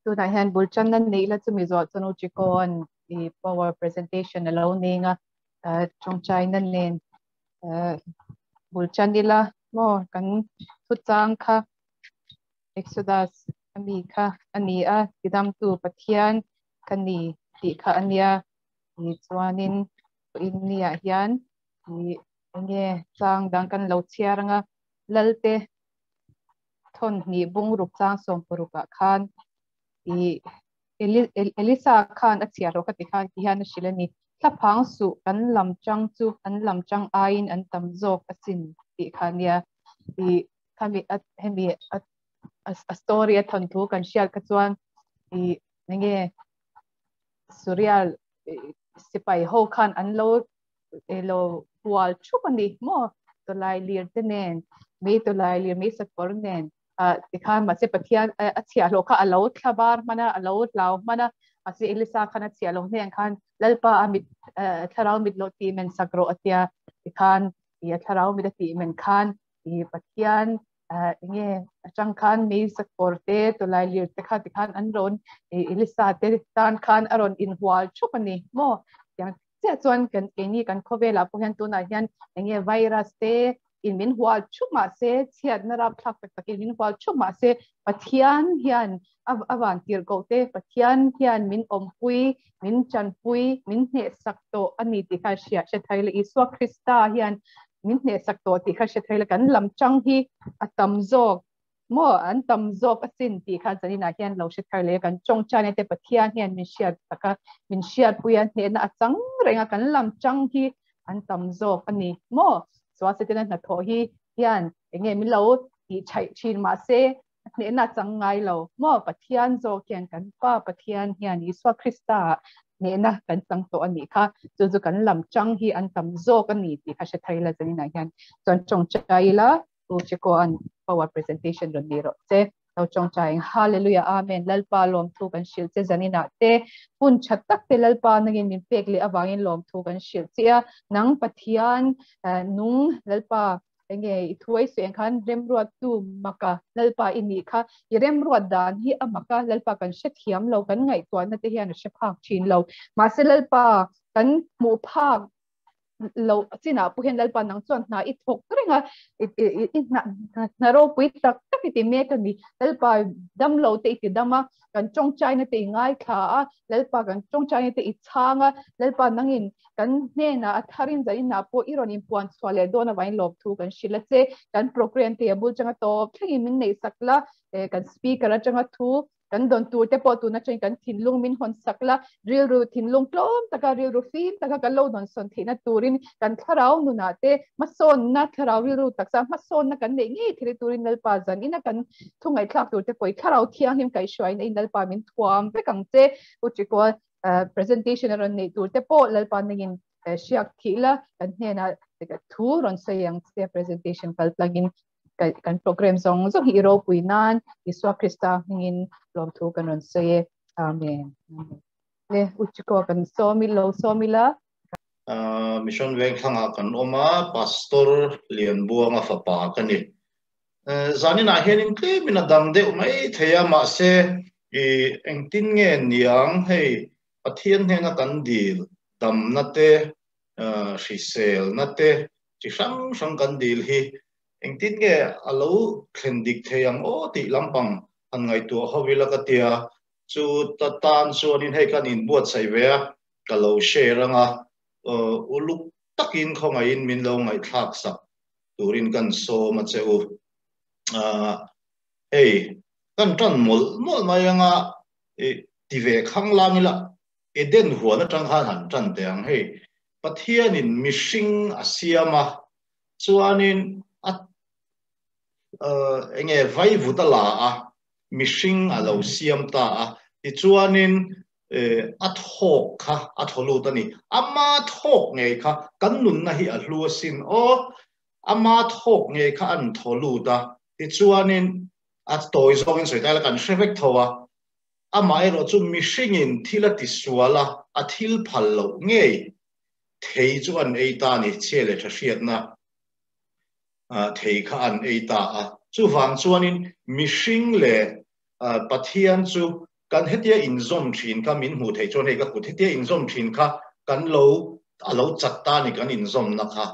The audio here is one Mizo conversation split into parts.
Tunah hian bul channa neih la chumi zawh chuan U Chikoa'n i power presentation a lo nei nga tawngtaina nen bul chan ila maw kan thuchang kha Exodus ami kha a ni a, tidamtu Pathian ka ni tih kha a nia. Tichuanin pawhin niah hian i enge chang dang kan lo chhiar anga Lalte thawn hnih bung ruk chang sawm paruk ah khan i Elisa khan a chhiar rawh ka ti khan ti hian a hrilh a ni. Thlaphang suh kan lam chang chu an lam chang aiin an tam zawk asin tih kha nia. I khami a hemi a a story a thawn thu kan hriat kha chuan i enge Suria sipai ho khan an lo lo hual thup a ni maw tawlai lir te nen mei tawlai lir mei sakawr nen ah tikhan mahse Pathian a chhiahhlawh kha a lo thla bar hman a a lo hlau hman a mahse Elisa khan a chhiahhlawh hneng khan Lalpa a mit thlarau mit lo tih men sak rawh a tia tikhan i a thlarau mit a tih men khan i Pathian enge atang khan mei sakawr te tawlai lir te kha tikhan an rawn Elisa te tan khan a rawn inhual thup a ni maw tiang chiah chuan kan keini kan khawvelah pawh hian tunah hian enge virus te in min hual thup mahse chhiatna rapthlak tak tak in min hual thup mahse Pathian hian a van tirh koh te Pathian hian min awmpui min tanpui min hnehsak tawh a ni tih kha hria hre thei la Isua Krista hian min hnehsak tawh tih kha hre thei la kan lam chang hi a tam zawk maw an tam zawk asin tih kha zaninah hian lo hre thar leh kan tawngtaina te Pathian hian min hriat tak a min hriatpui a hnehna a chang reng a kan lam chang hi an tam zawk a ni maw chuan setana hnathawh hi hian enge min lo tih thaih thin mahse hnehna chang ngai lo maw Pathian zawk hian kan Pa Pathian hian Isua Krista ah hnehna kan chang tawh a nih kha chu chu kan lam chang hi an tam zawk a ni tih kha hre thei la zaninah hian chuan tawngtai ila U Chikoa'n power presentation rawn nei rawh che lo tawngtai ang Hallelujah Amen Lalpa lawmthu kan hrilh che zaninah te hun tha tak te Lalpa nangin min pek leh avangin lawmthu kan hrilh che a nang Pathian nung Lalpa Enge i thuai suih ang khan remruattu maka Lalpa i nih kha i remruat dan hi a maka Lalpa kan hre thiam lo kan ngaihtuahna te hian a hre phak thin lo mahse Lalpa kan hmuh phak lo chinah pawh hian Lalpa nang chuan hna i thawk reng a i hna hna ropui tak tak i ti mek a ni Lalpa damlo te i ti dam a kan tawngtaina te i ngaithla a Lalpa kan tawngtaina te i chhang a Lalpa nangin Kan hnenah a tharin zainah pawh i rawn inpuan chhuah leh dawn avangin lawmthu kan hrilh a che. Kan program te a bul changa tawp thlengin min neih sak la, kan speaker atanga thu kan dawn tur te pawh tun atangin kan thinlung min hawn sak la, rilru thinlung tlawm taka rilru fim taka kan lo dawn sawn theihna turin kan thlarau nunah te hmasawnna thlarau rilru taksa hmasawnna kan neih ngei theih turin Lalpa zan ina kan thu ngaihthlak tur te pawh i thlarau thianghlim kaihhruaina in Lalpa min thuam vek ang che. U Chikual presentation a rawn neih tur te pawh Lalpa nangin hriak thih la kan hnenah thu rawn sawi ang che presentation kal tlangin kan program zawng zawng hi i ropui nan Isua Krista hmingin lawmthu kan rawn sawi e Amen Le uchiko kan sawmi lo sawmi la Mission Vengthlangah kan awm a, Pastor Lianbuanga fapa ka ni. Zaninah hianin tlemin a dang deuh mai thei a, mahse i engtin nge niang hei Pathian hnena kan dil damna te, hriselna te chi hrang hrang kan dil hi engtin nge a lo thlen dik thei ang aw tih lampang han ngaihtuah ho ila ka tia, chu ta tan chuanin hei kan inbuatsaih ve a, ka lo share anga uluk takin khawngaihin min lo ngaihthlak sak turin kan sawm a che u. Hei, kan tan mawlh mawlh mai anga ti ve khang lang ila, Eden huan atang khan han tan teh ang. Hei, Pathianin mihring a siam a, chuanin a enge vaivut a la a, mihring a lo siam ta a, tichuanin a thawk kha a thaw lut a ni. Ama thawk ngei kha kan nunna hi a hlu asin aw. Ama thawk ngei kha an thaw lut a, tichuanin a tawi zawngin sawi ta ila kan hre vek tho a. Amaherawh chu mihringin thil a tisual a, a thil phal loh ngei thei chu an ei ta a ni, chhia leh tha hriatna thei kha an ei ta a. Chuvang chuanin mihring leh Pathian chu. Kan hetia inzawm thin kha min hmuh theih chuan hei ka kut hetia inzawm thin kha kan lo a lo chat ta a ni kan inzawmna kha.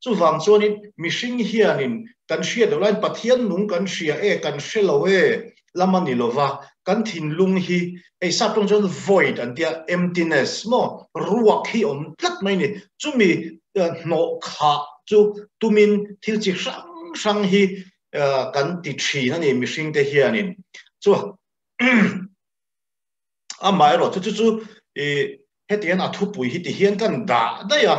Chuvang chuanin mihring hianin kan hriat loh laiin Pathian nung kan hria e, kan hre lo e lam a ni lova, kan thinlung hi hei sap tawng chuan void an tia, emptiness maw, ruak hi awm tlat mai a ni. Chumi hnawh khah chu tumin thil chi hrang hrang hi kan ti thin a ni mihringte hianin. Chu amaherawh chu chu chu heti hian a thupui hi ti hian kan dah daih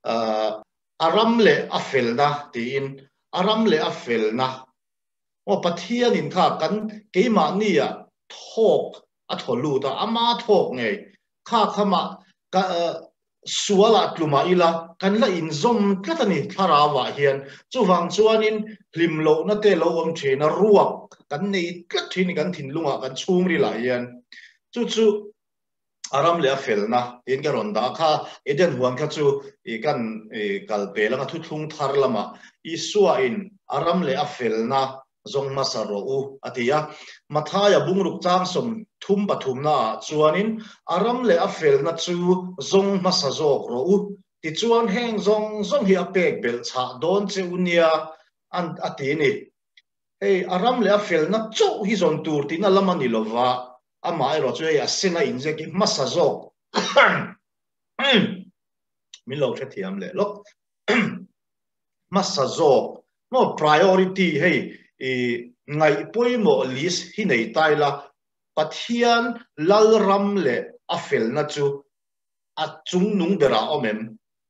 a, a ram leh a felna tiin a ram leh a felna aw Pathianin kha kan keimahnia thawk a thaw lut a, ama thawk ngei kha kha mah ka sualah tlumah ila kan la inzawm tlat a ni thlarauah hian chuvang chuanin hlim lohna te lo awm thin a ruak kan nei tlat thin a ni kan thinlungah kan chhungrilah hian chu chu a ram leh a felna tiin ka rawn dah kha. Eden huan kha chu i kan i kal pel anga thuthlung thar lamah Isua in a ram leh a felna zawng hmasa rawh u a ti a. Mathaia bungruk chang 33 naah chuanin a ram leh a felna chu zawng hmasa zawk rawh u tichuan heng zawng zawng hi a pek belh chhah dawn che u nia a ti ni. Hei a ram leh a felna chauh hi zawn tur tihna lam a ni lova, amaherawh chu hei a sena inziak hi hmasa zawk min lo hrethiam leh lawk. Hmasa zawk maw priority hei i ngaih pawimawh list hi nei ta ila Pathian Lalram leh a felna chu a chungnung berah a awm em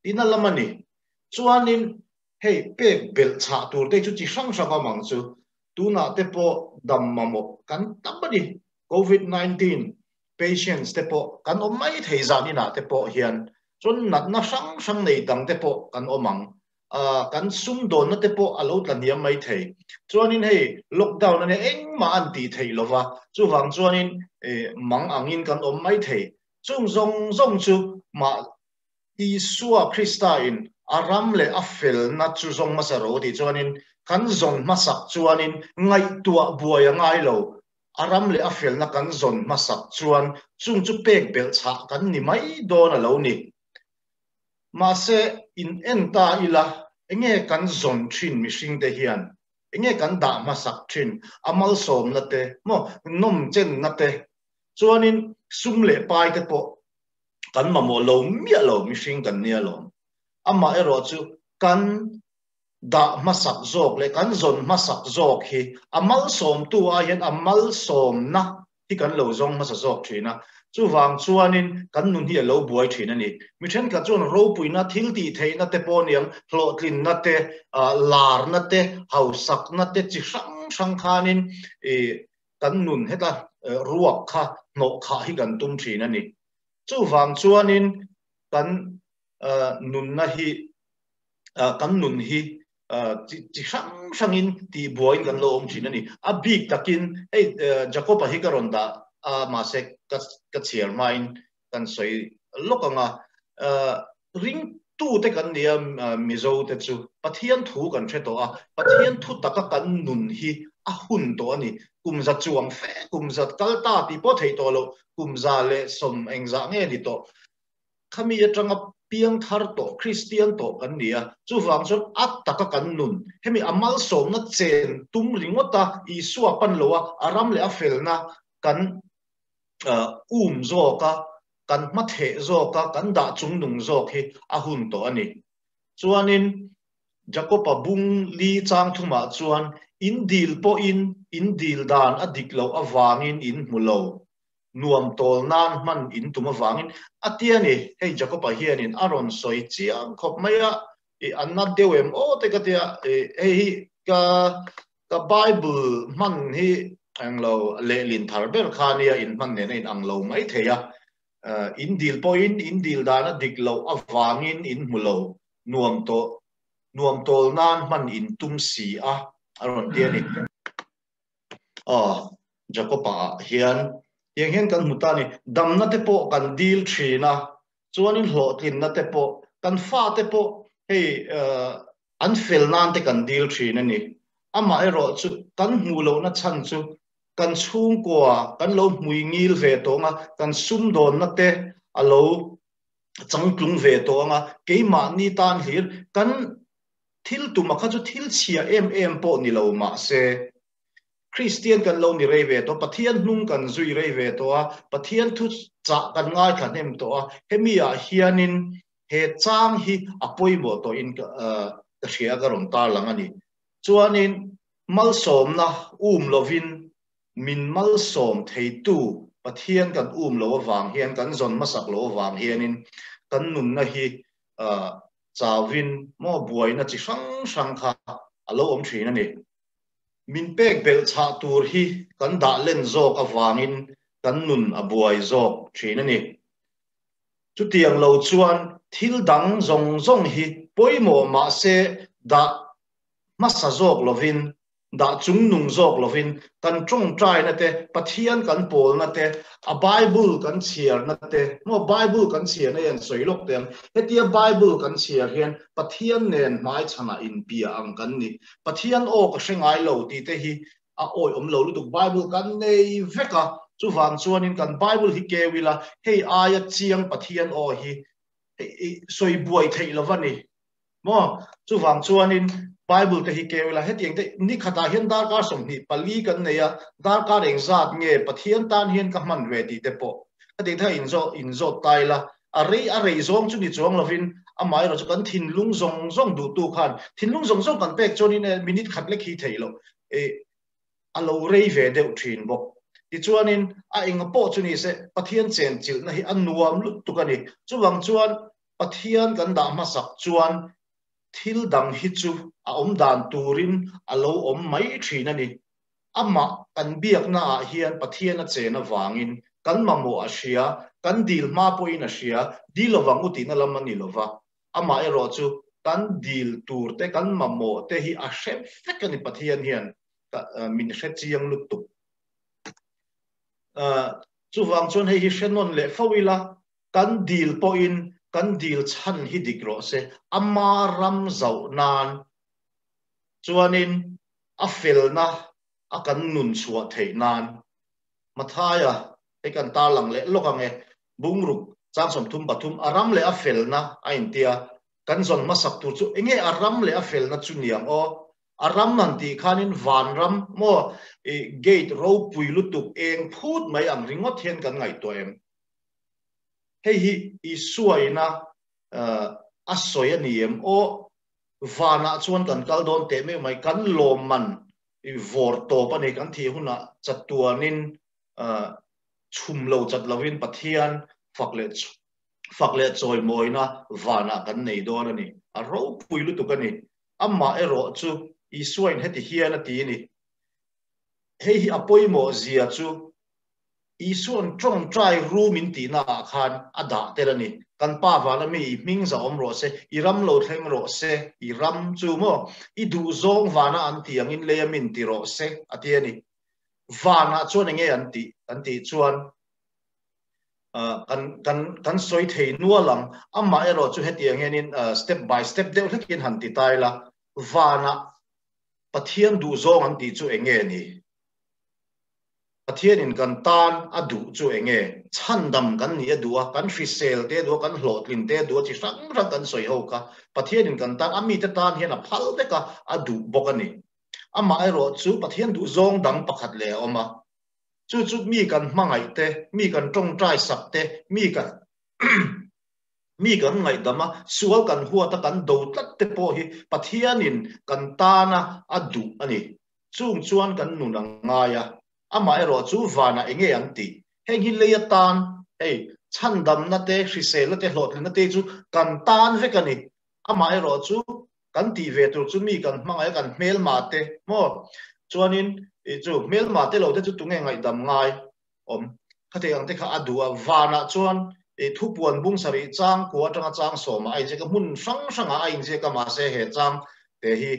tihna lam a ni. Chuanin Hei pek belh chhah tur te chu chi hrang hrang awm ang chu. Tunah te pawh dam mamawh kan tam a ni. Covid 19 patients te pawh kan awm mai thei zan inah te pawh hian chuan natna hrang hrang nei dang te pawh kan awm ang. Kan sumdawnna te pawh a lo tla hniam mai thei. Chuanin hei lockdown a nia engmah an tih theih lova chuvang chuanin mang angin kan awm mai thei. Chung zawng zawng chu mah Isua Krista in a ram leh a felna chu zawng hmasa ro tih chuanin kan zawn hmasak chuanin ngaihtuah buai a ngai lo. A ram leh a felna kan zawn hmasak chuan chung chu pek belh chhah kan ni mai dawn a lo ni. Mahse, in en ta ila, enge kan zawn thin mihringte hian? Enge kan dah hmasak thin? A malsawmna te maw, nawmchenna te, chuanin sum leh pai te pawh kan mamawh lo miah lo mihring kan nia lawm. Amah erawh chu kan dah hmasak zawk leh kan zawn hmasak zawk hi a malsawmtu ah hian a malsawmna hi kan lo zawng hmasa zawk thin a, chuvang chuanin kan nun hi a lo buai thin a ni. Mi thenkhat chuan ropuina, thil tih theihna te pawh aniang, hlawhtlinna te, larna te, hausakna te chi hrang hrang khanin kan nun heta ruak kha hnawh khah hi kan tum thin a ni. Chuvang chuanin kan nunna hi kan nun hi chi hrang hrangin tihbuaiin kan lo awm thin a ni. A bik takin hei Jacob-a hi ka rawn dah a mahse ka chhiar hmain kan sawi lawk ang a, ringtute kan ni a Mizote chu Pathian thu kan hre tawh a, Pathian thu taka kan nun hi a hun tawh a ni. Kum za chuang fe, kum za kal ta tih pawh theih tawh loh, kum 110 engzah nge ni tawh. Khami atanga piang thar tawh, Kristian tawh kan ni a, chuvang chuan a taka kan nun, hemi a malsawmna chen tum ringawta Isua pan loa a ram leh a felna kan um zawk a, kan hmatheh zawk a, kan dah chungnung zawk hi a hun tawh a ni. Chuanin Jakob-a bung li chang thumah chuan in dil pawhin in dil dan a dik loh avangin in hmu lo, nuam tawl nan hman in tum avangin a ti a ni. Hei Jakob-a hianin a rawn sawi chiang khawp mai a, i a na deuh em aw te ka ti a, hei hi ka Ka Bible hman hi englo lehlin thar ber kha nia in hman nen a in ang lo mai thei a, in dil pawhin in dil dan a dik loh avangin in hmu lo nuam tawh nuam tawl nan hman in tum si a a rawn ti a ni. Aw Jacob-a ah hian tiang hian kan hmu ta a ni, damna te pawh kan dil thin a, chuanin hlawhtlinna te pawh kan fate pawh hei An fel nan te kan dil thin a ni. Amaherawh chu kan hmuh lohna chhan chu Kan chhungkua kan lo hmui ngil ve tawh ang a, kan sumdawnna te a lo changtlung ve tawh ang a, keimahni tan hlir kan thil tuma kha chu thil chhia em em pawh ni lo mah se, Kristian kan lo ni rei ve tawh, Pathian hnung kan zui rei ve tawh a, Pathian thu chah kan ngaithla hnem tawh a, hemi ah hianin he chang hi a pawimawh tawhin ka hria ka rawn tarlang a ni. Chuanin Malsawmna um lovin min malsawm theitu Pathian kan um lo avang hian, kan zawn hmasak lo avang hianin kan nunna hi chauvin maw buaina chi hrang hrang kha a lo awm thin a ni. Min pek belh chhah tur hi kan dah len zawk avangin kan nun a buai zawk thin a ni. Chutiang lo chuan thil dang zawng zawng hi pawimawh mahse dah hmasa zawk lovin, dah chungnung zawk lovin, kan tawngtaina te, Pathian kan pawlna te, a Bible kan chhiarna te, maw Bible kan chhiarna hian sawi lawk teh ang, hetia Bible kan chhiar hian Pathian nen hmaichhanah inbia ang kan ni. Pathian aw ka hre ngai lo tih te hi a awih awm lo lutuk, Bible kan nei vek a, chuvang chuanin kan Bible hi keu ila, hei aia chiang Pathian aw hi sawi buai theih lova ni. Maw? Chuvang chuanin Bible te hi keu ila, hetiang te ni khatah hian darkar 24 kan nei a, darkar engzat nge Pathian tan hian ka hman ve tih te pawh khatiang te kha inzawh inzawt ta ila, a rei a rei zawng chu ni chuang lovin amaherawh chu kan thinlung zawng zawng duhtu khan thinlung zawng zawng kan pek chuanin e minute khat lek hi theih loh e a lo rei ve deuh thin bawk. Tichuanin a enga pawh chu ni se Pathian chenchilhna hi a nuam lutuk a ni. Chuvang chuan Pathian kan dah hmasak chuan thil dang hi chu a awm dan turin a lo awm mai thin a ni. Amah kan biakna ah hian Pathian a chen avangin kan mamawh a hria, kan dil hma pawhin a hria, dil lovang u tihna lam a ni lova. Amah erawh chu kan dil tur te, kan mamawh te hi a hre vek a ni Pathian hian min hre chiang lutuk. Chuvang chuan hei hi hre nawn leh fo ila, Kan dil pawhin kan dil chhan hi dik rawh se, ama ram zauh nan chuanin a felna a kan nun chhuah theih nan. Mathaia, hei kan tarlang leh lawk ang e, bungruk chang 33, a ram leh a felna a intia, kan zawn hmasak tur chu enge a ram leh a felna chu niang aw? A ram han tih khanin vanram maw i gate ropui lutuk eng phut mai ang ringawt hian kan ngaihtuah em? Hei hi Isua ina a sawi a ni em? Aw, vanah chuan kan kal dawn teh meuh mai, kan lawmman vawr tawp a ni, kan thih hunah chatuanin chhum lo chat lovin Pathian fak leh fak leh chawimawina vanah kan nei dawn a ni. A ropui lutuk a ni. Amah erawh chu Isua in heti hian a ti a ni. Hei hi a pawimawh zia chu Isua'n tawngtai ru min tihna ah khan a dah tel a ni. Kan Pa vana mi i hming za awm rawh se, i ram lo thleng rawh se, i ram chu maw i duh zawng vana an tih angin lei a min ti rawh se a ti a ni. Vanah chuan enge an tih an tih chuan kan kan kan sawi thei nual ang. Amah erawh chu hetiang hianin step by step deuh hlekin han ti ta ila, vanah Pathian duh zawng an tih chu enge ni? Pathianin kan tan a duh chu eng nge? Chhandam kan nih a duh a, kan hrisel te a duh a, kan hlawhtlin te a duh a, chi hrang hrang kan sawi ho kha Pathianin kan tan, a mite tan hian a phal vek a, a duh bawk a ni. Amaherawh chu Pathian duh zawng dang pakhat leh a awm a, chu chu mi kan hmangaih te, mi kan tawngtai sak te, mi kan mi kan ngaihdam a, sual kan huat a, kan do tlat te pawh hi Pathianin kan tana a duh a ni. Chung chuan kan nun a ngai a, amaherawh chu vanah eng nge an tih? Heng hi lei atan, hei, chhandamna te, hriselna te, hlawhtlinna te chu kan tan vek a ni. Amaherawh chu kan tih ve tur chu mi kan hmangaih a, kan hmelma te maw? Chuanin chu hmelma te lo te chu tunge ngaihdam ngai awm? Khatiang ang te kha a duh a, vanah chuan thupuan bung sarih chang kua atanga chang sawmah a inziak a, hmun hrang hrangah a inziak a, mahse he chang te hi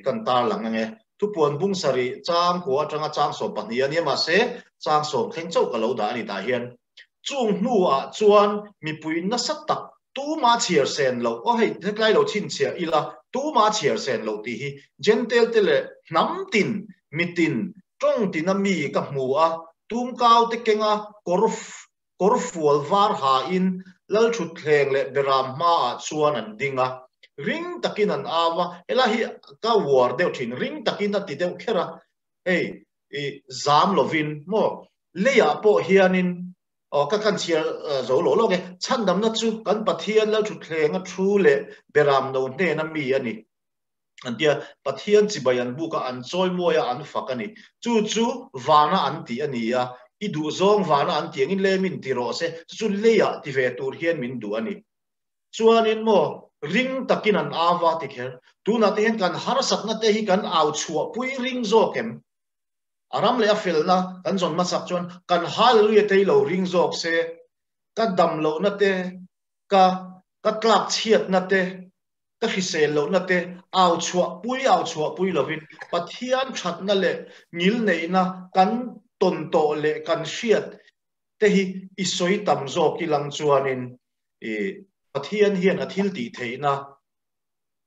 kan tarlang ang e. Thupuan bung sarih chang kua atanga chang 12 a nia, mahse chang sawm thleng chauh ka lo dah a ni tah hian. Chung hnuah chuan mipui nasa tak tuma chhiar sen loh, aw hei hetlai lo chhinchhiah ila, tuma chhiar sen loh tih hi Gentail te leh hnam tin, mitin, Tawng tina mi ka hmu a, tumkau te kenga kawr kawrfual var hain lalthutthleng leh beram hmaah chuan an ding a, ring takin an au a, helai hi ka uar deuh thin, ring takin a ti deuh kher a, hei i zam lovin maw leiah pawh hianin aw ka kan chhiar zo lo lawk e, chhandamna chu kan Pathian lalthutthleng a thu leh beram no hnena mi a ni an tia, Pathian chibai an buk a, an chawimawi a, an fak a ni. Chu chu vana an tih a ni a, i duh zawng vana an tih angin lem in ti rawh se, chu chu leiah ti ve tur hian min duh a ni. Chuanin maw, ring takin an au va ti kher. Tunah te hian kan harsatna te hi kan au chhuahpui ring zawk em? A ram leh a felna kan zawn hmasak chuan kan Hallelujah te hi lo ring zawk se, ka dam lohna te, ka ka tlak chhiatna te, ka hrisel lohna te au chhuahpui au chhuahpui lovin Pathian thatna leh ngilneihna kan tawn tawh leh kan hriat te hi i sawi tam zawk i lang chuanin i Pathian hian a thil tih theihna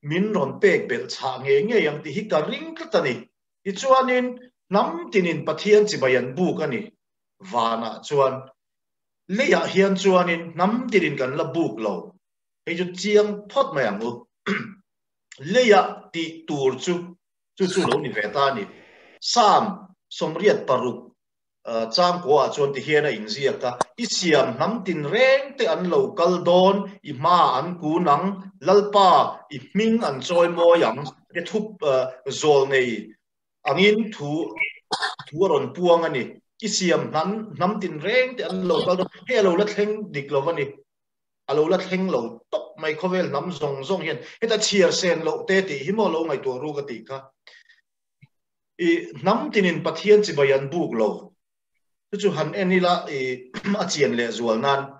min rawn pek belh chhah ngei ngei ang tih hi ka ring tlat a ni. Tichuanin hnam tinin Pathian chibai an buk a ni. Vanah chuan leiah hian chuanin hnam tinin kan la buk lo. Hei chu chiang phawt mai ang u. Leiah tih tur chu chu chu lo ni ve ta a ni. Psalm 86 changkua ah chuan tihian a inziak a, I siam hnam tin reng te an lo kal dawn, i hma an kun ang, Lalpa i hming an chawi mawi ang, te thup zawl nei angin thu thu a rawn puang a ni. I siam hnam hnam tin reng te an lo kal dawn, hei a lo la thleng dik lo va ni. A lo la thleng lo tawp mai khawvel hnam zawng zawng hian heta chhiar sen loh te tih hi maw lo ngaihtuah ru ka tih kha. I hnam tinin Pathian chibai an buk lo. Chu chu han en ila i a chian leh zual nan.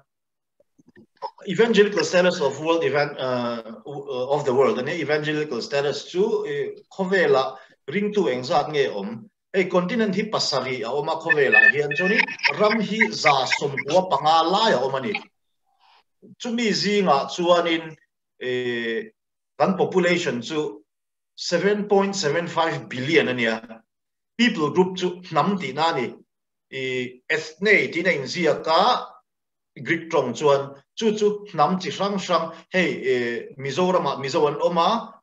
Evangelical status of world event of the world ania evangelical status chu khawvela ringtu engzat nge awm. Hei continent hi pasarih a awm a khawvelah hian chuanin ram hi 95 lai a awm a ni. Chumi zingah chuanin kan population chu 7.75 billion a nia. People group chu hnam tihna a ni. Ethne tiin a inziak a, Greek tawng chuan chu chu hnam chi hrang hrang hei Mizoramah Mizo an awm a,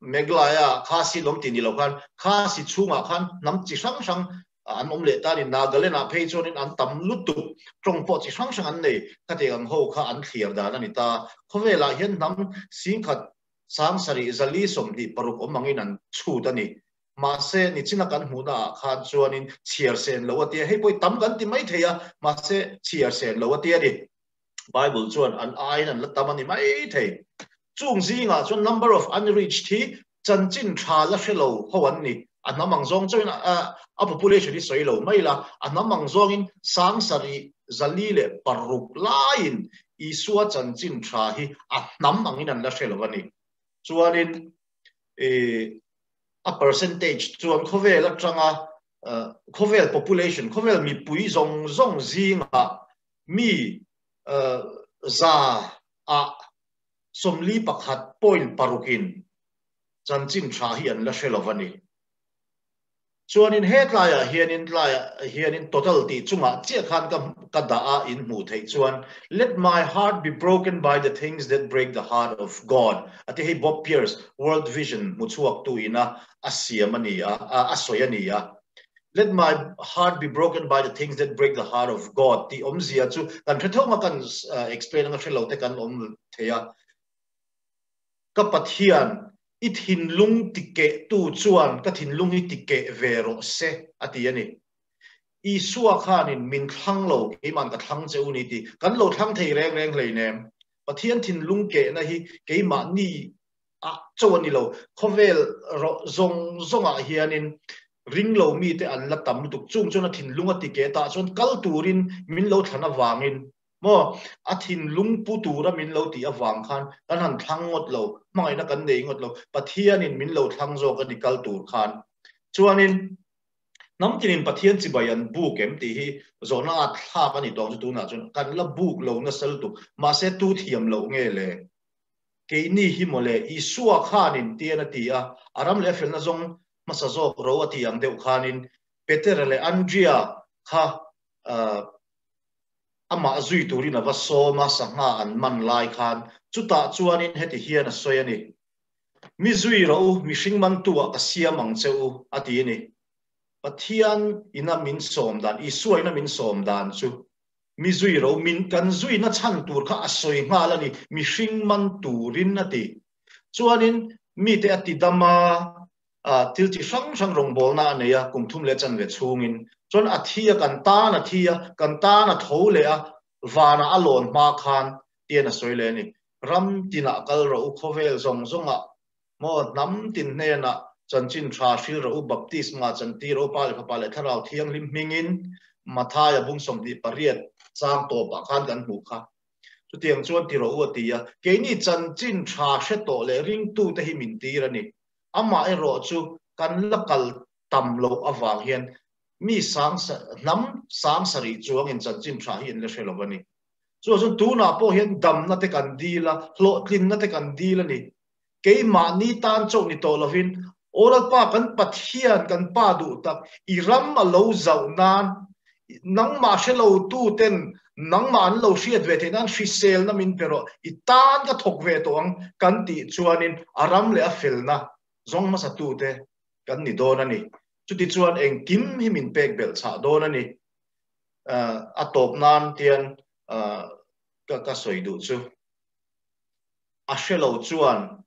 Meghalaya Khasi an awm tih ni lo khan Khasi chhungah khan hnam chi hrang hrang an awm leh ta a ni. Nagaland-ah phei chuanin an tam lutuk, tawng pawh chi hrang hrang an nei. Khatiang ang ho kha an thlir dan a ni ta. Khawvelah hian hnam singkhat 7 426 awm angin an chhut a ni. Mahse, nichina kan hmuhna ah khan chuanin chhiar sen lo a tia, hei pawh tam kan ti mai thei a, mahse chhiar sen lo a tia ni. Bible chuan an aiin an la tam a ni mai thei. Chung zingah chuan number of unreached hi chanchin tha la hre lo ho an ni. A hnam ang zawng chauhin a population hi sawi lo mai la, a hnam ang zawngin 7606 laiin Isua chanchin tha hi a hnam angin an la hre lo a ni. Chuanin a percentage chuan khawvel atanga khawvel population, khawvel mipui zawng zawng zingah mi za ah 41.6 in chanchin tha hi an la hre lo a ni. Chuanin he tlaiah hianin tlaiah hianin total tih chungah chiah khan ka ka dah a in hmuh theih chuan Let my heart be broken by the things that break the heart of God a ti hei Bob Pierce World Vision hmuchhuak tu ina a siam a ni a a sawi a ni a Let my heart be broken by the things that break the heart of God tih awmzia chu kan hre tho anga kan explain anga hre lo te kan awm thei a ka Pathian I thinlung tikehtu chuan ka thinlung hi tikeh ve rawh se, a ti a ni. Isua khanin min thlang lo, keima'n ka thlang che u ni ti kan lo thlang thei reng reng hleinem. Pathian thinlung kehna hi keimahni ah cho a ni lo, khawvel rawh zawng zawngah hianin ring lo mite an la tam lutuk, chung chuan a thinlung a tikeh tah chuan kal turin min lo thlan avangin Maw, a thinlung pu tura min lo tih avang khan kan han thlang ngawt lo, hmangaihna kan nei ngawt lo, Pathianin min lo thlang zawk a ni kal tur khan. Chuanin, hnam tinin Pathian chibai an buk em tih hi zawhna at thlak a ni tawng chu tunah chuan kan la buk lo nasa lutuk, mahse tu thiam loh nge le? Keini hi mawle, Isua khanin tian a ti a, a ram leh a felna zawng. Hmasa zawk ro a tih ang deuh khanin Petera leh Andria kha amah zui turin a va sawm a, sangha an man lai khan chutah chuanin heti hian a sawi a ni, Mi zui rawh u, mihring mantu-ah ka siam ang che u, a ti a ni. Pathian ina min sawm dan, Isua ina min sawm dan chu mi zui rawh u, min kan zuina chhan tur kha a sawi nghal a ni, mihring man turin a ti. Chuanin mite a ti dam a, thil chi hrang hrang rawngbawlna a nei a, kum thum leh chanve chhungin. Chuan a thi a, kan tan a thi a, kan tan a tho leh a, vanah a lawn hma khan tian a sawi leh a ni. Ram tinah kal rawh u, khawvel zawng zawngah maw hnam tin hnenah chanchin tha hril rawh u, baptisma chantir rawh u, Pa leh Fapa leh Thlarau Thianghlim hmingin Mathaia bung 28 chang tawpah khan kan hmuh kha. Chutiang chuan ti rawh u a ti a, keini chanchin tha hre tawh leh ringtute hi min tir a ni. Amaherawh chu kan la kal tam loh avang hian mi sang hnam sang sarih chuangin chanchin tha hi an la hre lo a ni. Chuvang chuan tunah pawh hian damna te kan dil a, hlawhtlinna te kan dil a ni. Keimahni tan chauh ni tawh lovin, Aw Lalpa kan Pathian, kan Pa duh tak, i ram a lo zauh nan, nangmah hre lo tu ten nangmah an lo hriat ve theih nan hriselna min pe rawh, i tan ka thawk ve tawh ang kan tih chuanin a ram leh a felna zawng hmasa tute kan ni dawn a ni. Chutichuan engkim hi min pek belh chhah dawn a ni. A tawp nan tian ka sawi duh chu a hre lo chuan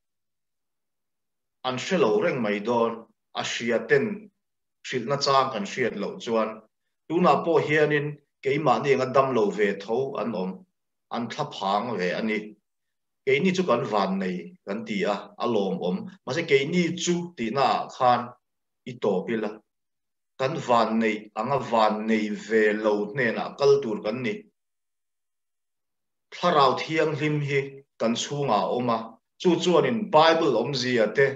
an hre lo reng mai dawn, a hria ten hrilhna chang kan hriat loh chuan tunah pawh hianin keimahni anga dam lo ve tho an awm, an thla phang ve a ni. Keini chu kan vannei kan ti a, a lawmawm. Mahse keini chu tihnaah khan i tawp ila, kan vannei anga vannei ve lo hnenah kal tur kan ni. Thlarau Thianghlim hi kan chhungah a awm a, chu chuanin Bible awmzia te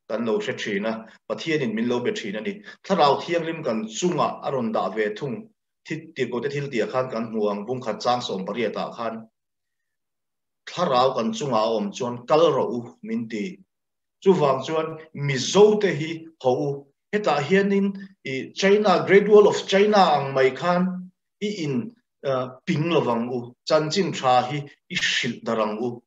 kan lo hre thin a, Pathianin min lo be thin a ni. Thlarau Thianghlim kan chungah a rawn dah ve thung. Thi tirhkohte thil tihah khan kan hmu ang, bungkhat chang sawmpariatah khan Thlarau kan chungah a awm chuan kal rawh u min ti. Chuvang chuan Mizote hi ho u. Hetah hianin i China, Great Wall of China ang mai khan i in ping lovang u, chanchin tha hi i hrilh darh ang u.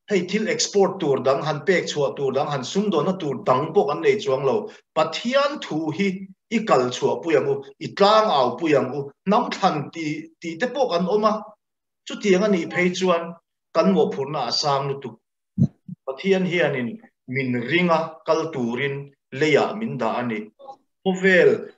Hei thil export tur dang, han pek chhuah tur dang, han sumdawnna tur dang pawh kan nei chuang lo. Pathian thu hi i kal chhuah pui ang u, i tlang au pui ang u, hnam thlan ti tih te pawh kan awm a. Chutiang a nih phei chuan kan mawhphurhna a sang lutuk. Pathian hianin min ringa kal turin leiah min dah a ni. Khawvel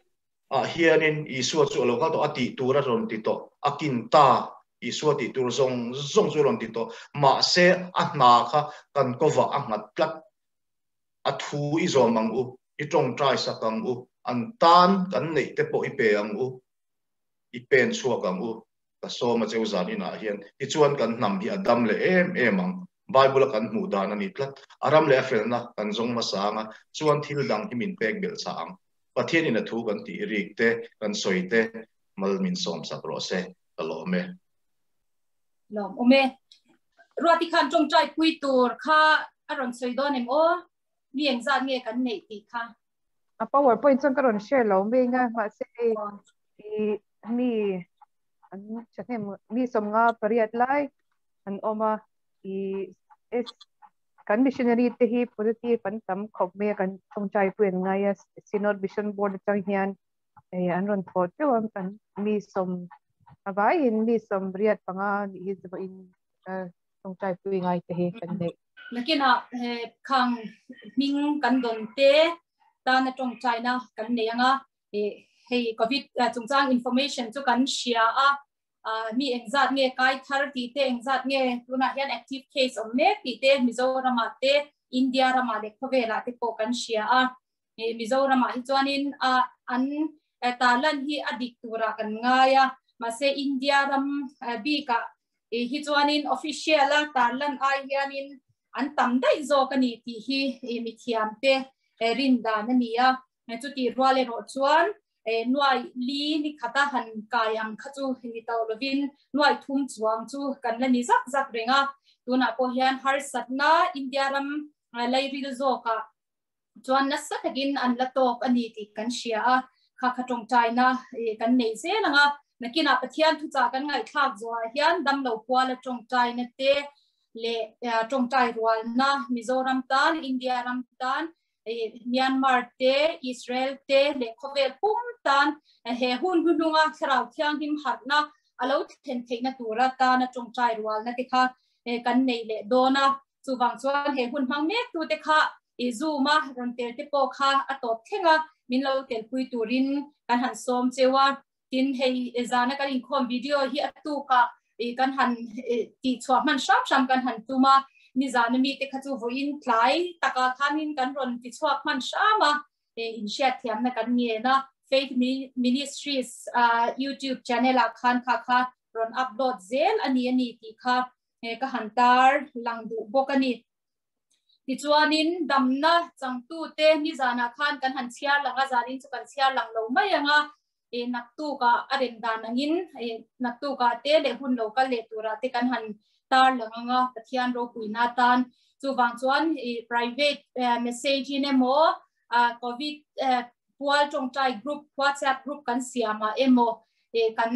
ah hianin Isua chu a lo kal tawh, a tih tur a rawn ti tawh, a kin ta, Isua tih tur zawng zawng chu a rawn ti tawh. Mahse a hna kha kan kawvah a nghat tlat. A thu i zawm ang u, i tawngtai sak ang u, an tan kan neih te pawh i pe ang u, i pen chhuak ang u. Ka sawm a cheu zan inah hian tichuan kan hnam hi a dam leh em em ang. Bible a kan hmuh dan a ni tlat. A ram leh a felna kan zawng hmasa ang a, chuan thil dang hi min pek belh chah ang. Pathian in a thu kan tih rik te, kan sawi te mal min sawm sak rawh se. Ka lawm e. Lawm awm e. Ruati khan tawngtai pui tur kha a rawn sawi dawn em aw? Mi engzat nge kan neih tih kha? A powerpoint chuan ka rawn share lo mai anga mahse hei i mi an thahnem mi sawmnga pariat lai an awm a i s kan missionary te hi positive an tam khawp mai a kan tawngtai pui an ngai a Synod Mission Board atang hian hei an rawn thawh teuh a an mi sawm a vaiin mi sawm riat panga nih hi zawhin tawngtai pui ngai te hi kan neih. Nakinah he khang hming kan dawn te tana tawngtaina kan nei anga hei covid chungchang information chu kan hria a mi engzat nge kai thar tih te engzat nge tunah hian active case awm mek tih te Mizoram ah te India ramah leh khawvelah te pawh kan hria a Mizoram ah hi chuanin a an tarlan hi a dik turah kan ngai a mahse India ram bikah hi chuanin official a tarlan ai hianin an tam daih zawk a ni tih hi mithiam te rin dan a ni a Chutih rual erawh chuan nuai li ni khata han kai ang kha chu ni tawh lovin nuai thum chuang chu kan la ni zak zak reng a. Tunah pawh hian harsatna India ram lairil zawkah Chuan nasa takin an la tawk a ni tih kan hria a, kha kha tawngtaina kan nei zel ang a. Nakinah Pathian thuchah kan ngaihthlak zawhah hian damlo puala tawngtaina te leh tawngtai rualna Mizoram tan, India ram tan, Myanmar te, Israel te leh khawvel pum tan he hun hnuhnunga Thlarau Thianghlim harhna a lo thlen theihna tura tana tawngtai rualna te kha kan nei leh dawn a. Chuvang chuan he hun hmang mek tute kha i Zoom a rawn tel te pawh kha a tawp thleng a, min lo telpui turin kan han sawm cheu a. Tin, hei zana kan inkhawm video hi a tukah kan han tihchhuah hman hram hram kan han tum a, nizana mite kha chu vawiin tlai takah khanin kan rawn tichhuak hman hram a, inhriatthiamna kan ngen a. Faith Ministries YouTube channel ah khan kha kha rawn upload zel a ni a ni tih kha ka han tar lang duh bawk a ni. Tichuanin damna changtute nizanah khan kan han chhiar lang a, zanin chu kan chhiar lang lo mai ang a, naktukah a rem dan angin naktukah te leh hun lo kal leh turah te kan han tar lang ang a, Pathian ropuina atan. Chuvang chuan private message in emaw Covid pual tawngtai group WhatsApp group kan siamah emaw kan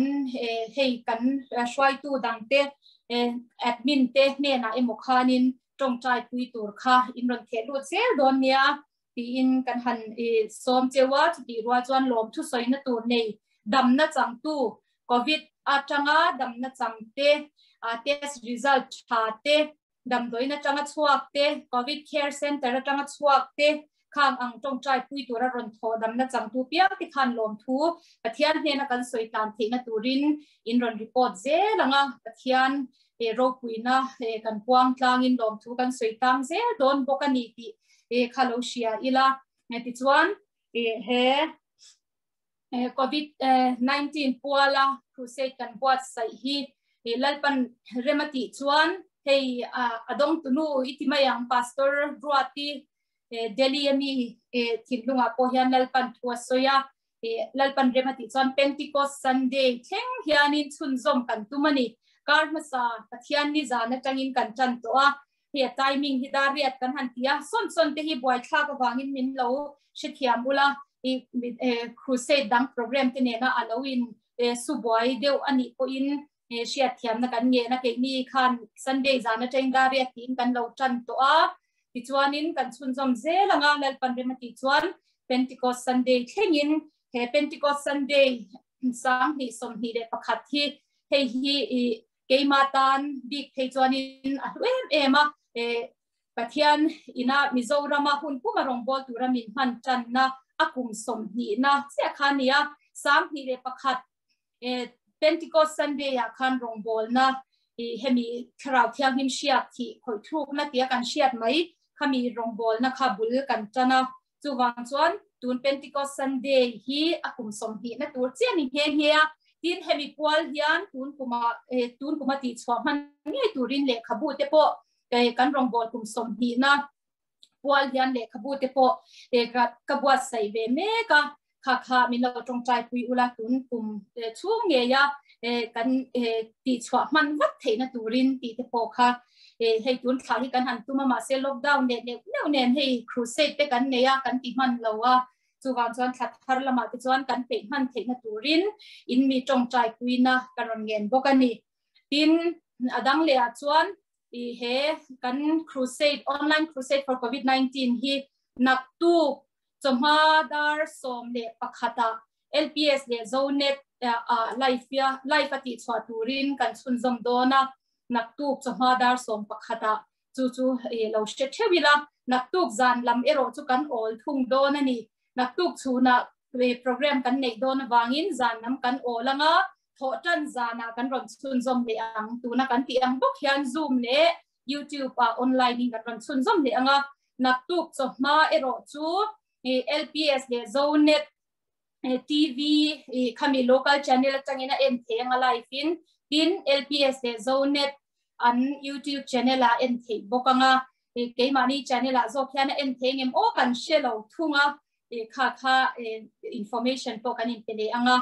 hei kan hruaitu dangte admin te hnenah emaw khanin tawngtai pui tur kha in rawn theh lut zel dawn nia tiin kan han sawm cheu a, chutih rual chuan lawm thusawina tur nei damna changtu Covid atanga damna changte test result tha te Damdawiin atanga chhuak te, Covid Care Centre atanga chhuak te, khang ang tawngtai pui tura rawn thawh damna changtu piang te khan lawmthu Pathian hnena kan sawi tan theihna turin in rawn report zel ang a, Pathian ropuina kan puang tlangin lawmthu kan sawi tang zel dawn bawk a ni tih kha lo hria ila. Tichuan he Covid 19 puala crusade kan buatsaih hi Lalpan rem a tih chuan hei a dawngtunu i ti mai ang Pastor Ruati Delhi ami thinlungah pawh hian Lalpan thu a sawi a, Lalpan rem a tih chuan Pentecost Sunday thleng hianin chhunzawm kan tum a ni. Kar hmasa Pathian ni zan atangin kan tan tawh a, hei a timing hi dar riat kan han ti a, sawn sawn te hi buaithlak avangin min lo hrethiam ula, i crusade dang program te nena a lo in su buai deuh a nih pawhin hriatthiamna kan ngen a, keini khan Sunday zan atangin dar riat tiin kan lo tan tawh a, tichuanin kan chhunzawm zel ang a, Lalpan rem a tih chuan Pentecost Sunday thlengin he Pentecost Sunday 2021 hi hei hi i Keimah tan bik phei chuanin a hlu em em a, Pathian ina Mizorama hun puma rawngbâwl tura min hman ṭanna a kum sawmhnihna chiah kha a ni a, 21 Pentecost Sunday-ah khan rawngbâwlna hemi Thlarau Thianghlim hriat thih khawih thlûkna tia kan hriat mai khami rawngbâwlna kha bul kan ṭan a, Chuvang chuan tun Pentecost Sunday hi a kum sawmhnihna tur chiah ni nghe nghe a, tin hemi kual hian tun kuma tun kuma tihchhuah hman ngei turin lehkhabu te pawh kan rawngbâwl kum sawmhnihna kual hian lehkhabu te pawh ka buatsaih ve mek a, kha kha min lo tawngtai pui ula tun kum chhung ngeia kan tihchhuah hman vat theihna turin tih te pawh kha hei tun thla hi kan han tum a mahse lockdown leh neuh neuh nen hei crusade te kan nei a kan ti hman lo a chuvang chuan thla thar lamah te chuan kan peih hman theihna turin in mi tawngtai puina ka rawn ngen bawk a ni tin a dang leh ah chuan i he kan crusade online crusade for covid 19 hi naktuk chawhma dar 11 ah LPS leh Zonet ah live live a tihchhuah turin kan chhunzawm dawn a Naktuk chawhma dar 11 ah chu chu lo hre theuh ila, naktuk zan lam erawh chu kan awl thung dawn a ni. Naktuk chhunah program kan neih dawn avangin zan lam kan awl anga thawh tan zanah kan rawn chhunzawm leh ang. Tuna kan tih ang bawk hian Zoom leh YouTube ah online in kan rawn chhunzawm leh anga, naktuk chawhma erawh chu LPS leh Zonet TV khami local channel atangin a en thei anga live in tin LPS leh Zonet an YouTube channel ah en theih bawk anga keimahni channel ah zawk hian a en thei ngem aw kan hre lo thung a kha kha information pawh kan in pe leh anga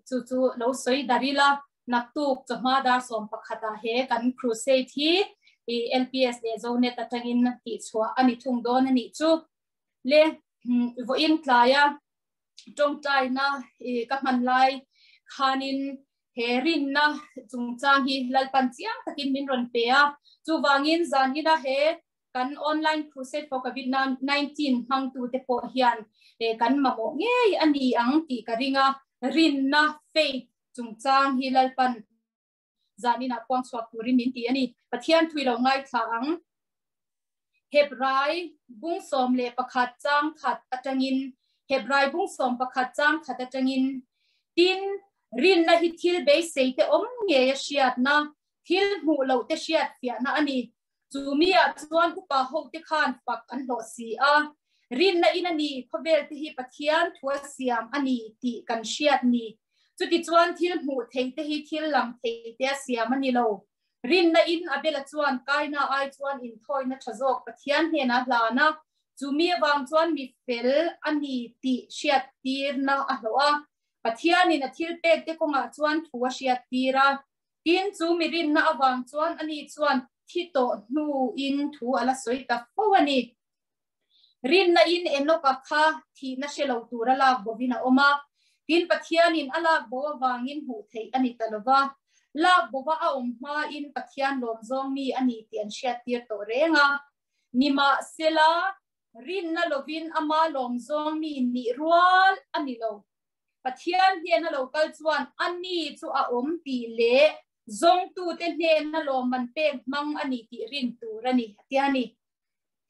chu chu lo sawi dar ila naktuk chawhma dar 11 ah he kan crusade hi LPS leh Zonet atangin tihchhuah ani thung dawn ani chu. Le vawiin tlaia tawngtaina ka hman lai khanin he rinna chungchang hi Lalpan chiang takin min rawn pe a. Chuvangin zanina he kan online crusade for COVID-19 hmangtute pawh hian kan mamawh ngei a ni ang tih ka ring a. Rinna, faith, chungchang hi Lalpan zanin ah puang chhuak turin min ti a ni. Pathian thui lo ngaithla ang. Hebrai bung 11 chang khat atangin Hebrai bung 11 chang khat atangin Tin, rinna hi thil beisei te awm ngei a hriatna, thil hmuh loh te hriat fiahna a ni. Chu mi ah chuan upa ho te khan fak an hlawh si a. Rinna in a ni, khawvel te hi Pathian thu a siam a ni tih kan hriat ni. Chutichuan thil hmuh thei te hi thil lang thei te a siam a ni lo. Rinna in Abela chuan Kaina ai chuan inthawina tha zawk Pathian hnenah a hlan a, chu mi avang chuan mi fel a ni tih hriattirna a hlawh a. Pathianin a thil pek te kawngah chuan thu a hriattir a. Tin, chu mi rinna avang chuan ani chuan thi tawh hnuin thu a la sawi ta fo a ni. Rinna in Enoka kha thihna hre lo tura lak bovin a awm a, tin Pathianin a lak bo avangin hmuh theih a ni ta lo va. Lak bova a awm hmain Pathian lawm zawng mi a ni tih an hriattir tawh reng a. Nimahsela, rinna lovin ama lawm zawng mi nih rual a ni lo. Pathian hnena lo kal chuan a ni chu a awm tih leh zawngtute hnena lawmman pek hmang a ni tih rin tur a ni, a ti a ni.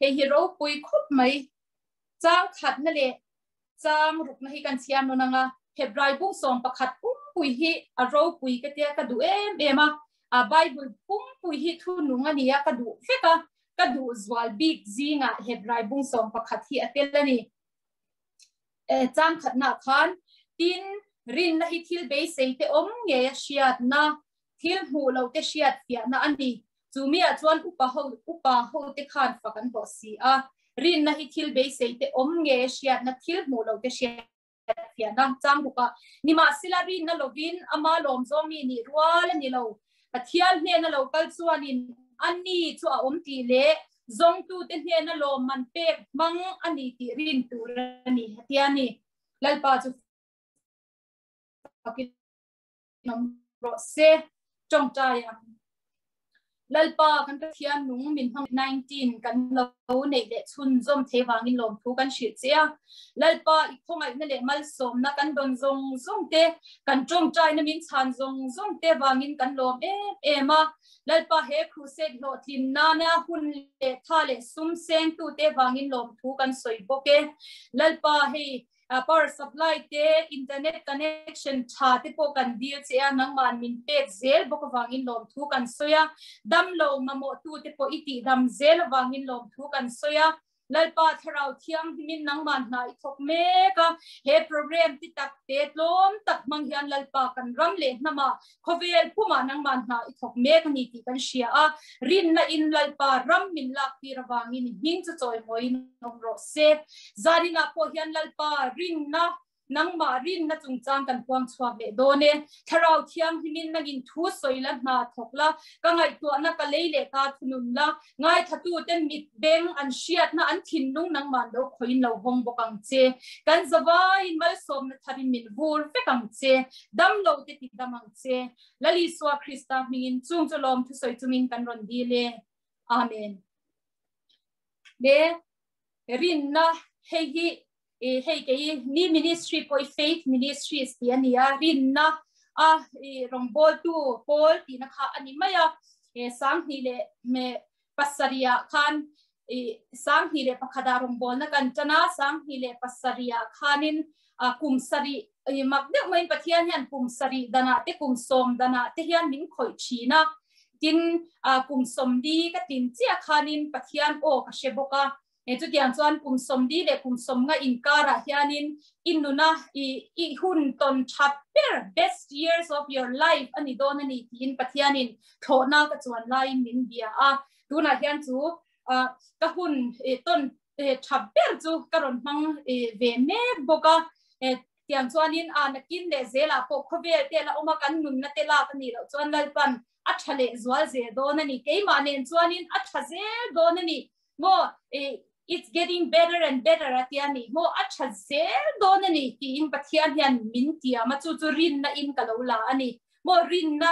Hei hi ropui khawp mai. Chang khatna leh chang rukna hi kan chhiar nawn ang a, Hebrai bung 11 pumpui hi a ropui ka tia ka duh em em a, a Bible pumpui hi thu nung a nia ka duh vek a, ka duh zual bik zingah Hebrai bung 11 hi a tel a ni. Chang khatna khan tin rinna hi thil beisei te awm ngei a hriatna, thil hmuh loh te hriat fiahna a ni. Chu miah chuan upa ho upa ho te khan fak an hlawh si a. Rinna hi thil beisei te awm ngei a hriatna, thil hmuh loh te hriat fiahna chang bawk a. Nimahsela rinna lovin ama lawm zawng mi nih rual a ni lo. Pathian hnena lo kal chuanin a ni chu a awm tih leh zawngtute hnena lawmman pek hmang a ni tih rin tur a ni, a ti a ni. Lalpa chu fakin awm rawh se. Tawngtai ang. Lalpa kan Pathian nung min hmang 19 kan lo neih leh chhun zawm thei vangin lawmthu kan hrilh che a. Lalpa i khawngaihna leh malsawmna kan dawn zawng zawng te, kan tawngtaina min chhan zawng zawng te vangin kan lawm em em a. Lalpa he crusade hlawhtlin nana hun leh tha leh sum sengtute vangin lawmthu kan sawi bawk e. Lalpa hei Power supply te, internet connection tha te pawh kan dil che a, nangmah min pek zel bawk avangin lawmthu kan sawi a, damlo mamawhtu te pawh i tihdam zel avangin lawmthu kan sawi a, Lalpa Thlarau Thianghlimin nangmah hna i thawk mek a, he program ti tak te tlawm tak hmang hian Lalpa kan ram leh hnamah khawvel pumah nangmah hna i thawk mek a ni tih kan hria a, rinna in Lalpa ram min lak tir avangin i hming chu chawimawiin awm rawh se. Zaninah pawh hian Lalpa rinna nangmah rinna chungchang kan puang chhuak leh dawn e. Thlarau Thianghlimin nangin thu sawi la, hna thawk la, ka ngaihtuahna ka lei leh ka thunun la, Ngaithlatute mit beng an hriatna an thinlung nangmah lo khawiin lo hawng bawk ang che. Kan zavaiin malsawmna tharin min vur vek ang che. Damlo te ti dam ang che. Lal Isua Krista hmingin chung chu lawm thusawi chungin kan rawn dil e. Amen. Le rinna hei hi hei kei ni ministry pawh i faith ministries tih a ni a, rinna a rawngbawltu pawl tihna kha a ni mai a, 2007 ah khan 2001 ah rawngbawlna kan tan a, 2007 ah khanin kum sarih mak deuh maiin Pathian hian kum sarih danah te kum sawm danah te hian min khawih thin a, tin kum sawmli ka tin chiah khanin Pathian aw ka hre bawk a. He chutiang chuan kum 40 leh kum 50 inkarah hianin i nuna i i hun tawn that ber, best years of your life, a ni dawn a ni tiin Pathianin thlawhna ka chuan laiin min bia a. Tunah hian chu ka hun tawn tha ber chu ka rawn hmang ve mek bawk a. Tiang chuanin a nakin leh zelah pawh khawvel te la awm a, kan nunna te lak a nih loh chuan Lalpan a tha leh zual zel dawn a ni. Keimah nen chuanin a tha zel dawn a ni. Maw? It's getting better and better a tia ni maw a tha zel dawn a ni tiin Pathian hian min tiam a chu chu rinna in ka lo la a ni maw rinna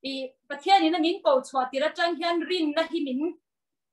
i Pathian in a min ko chhuah tir atang hian rinna hi min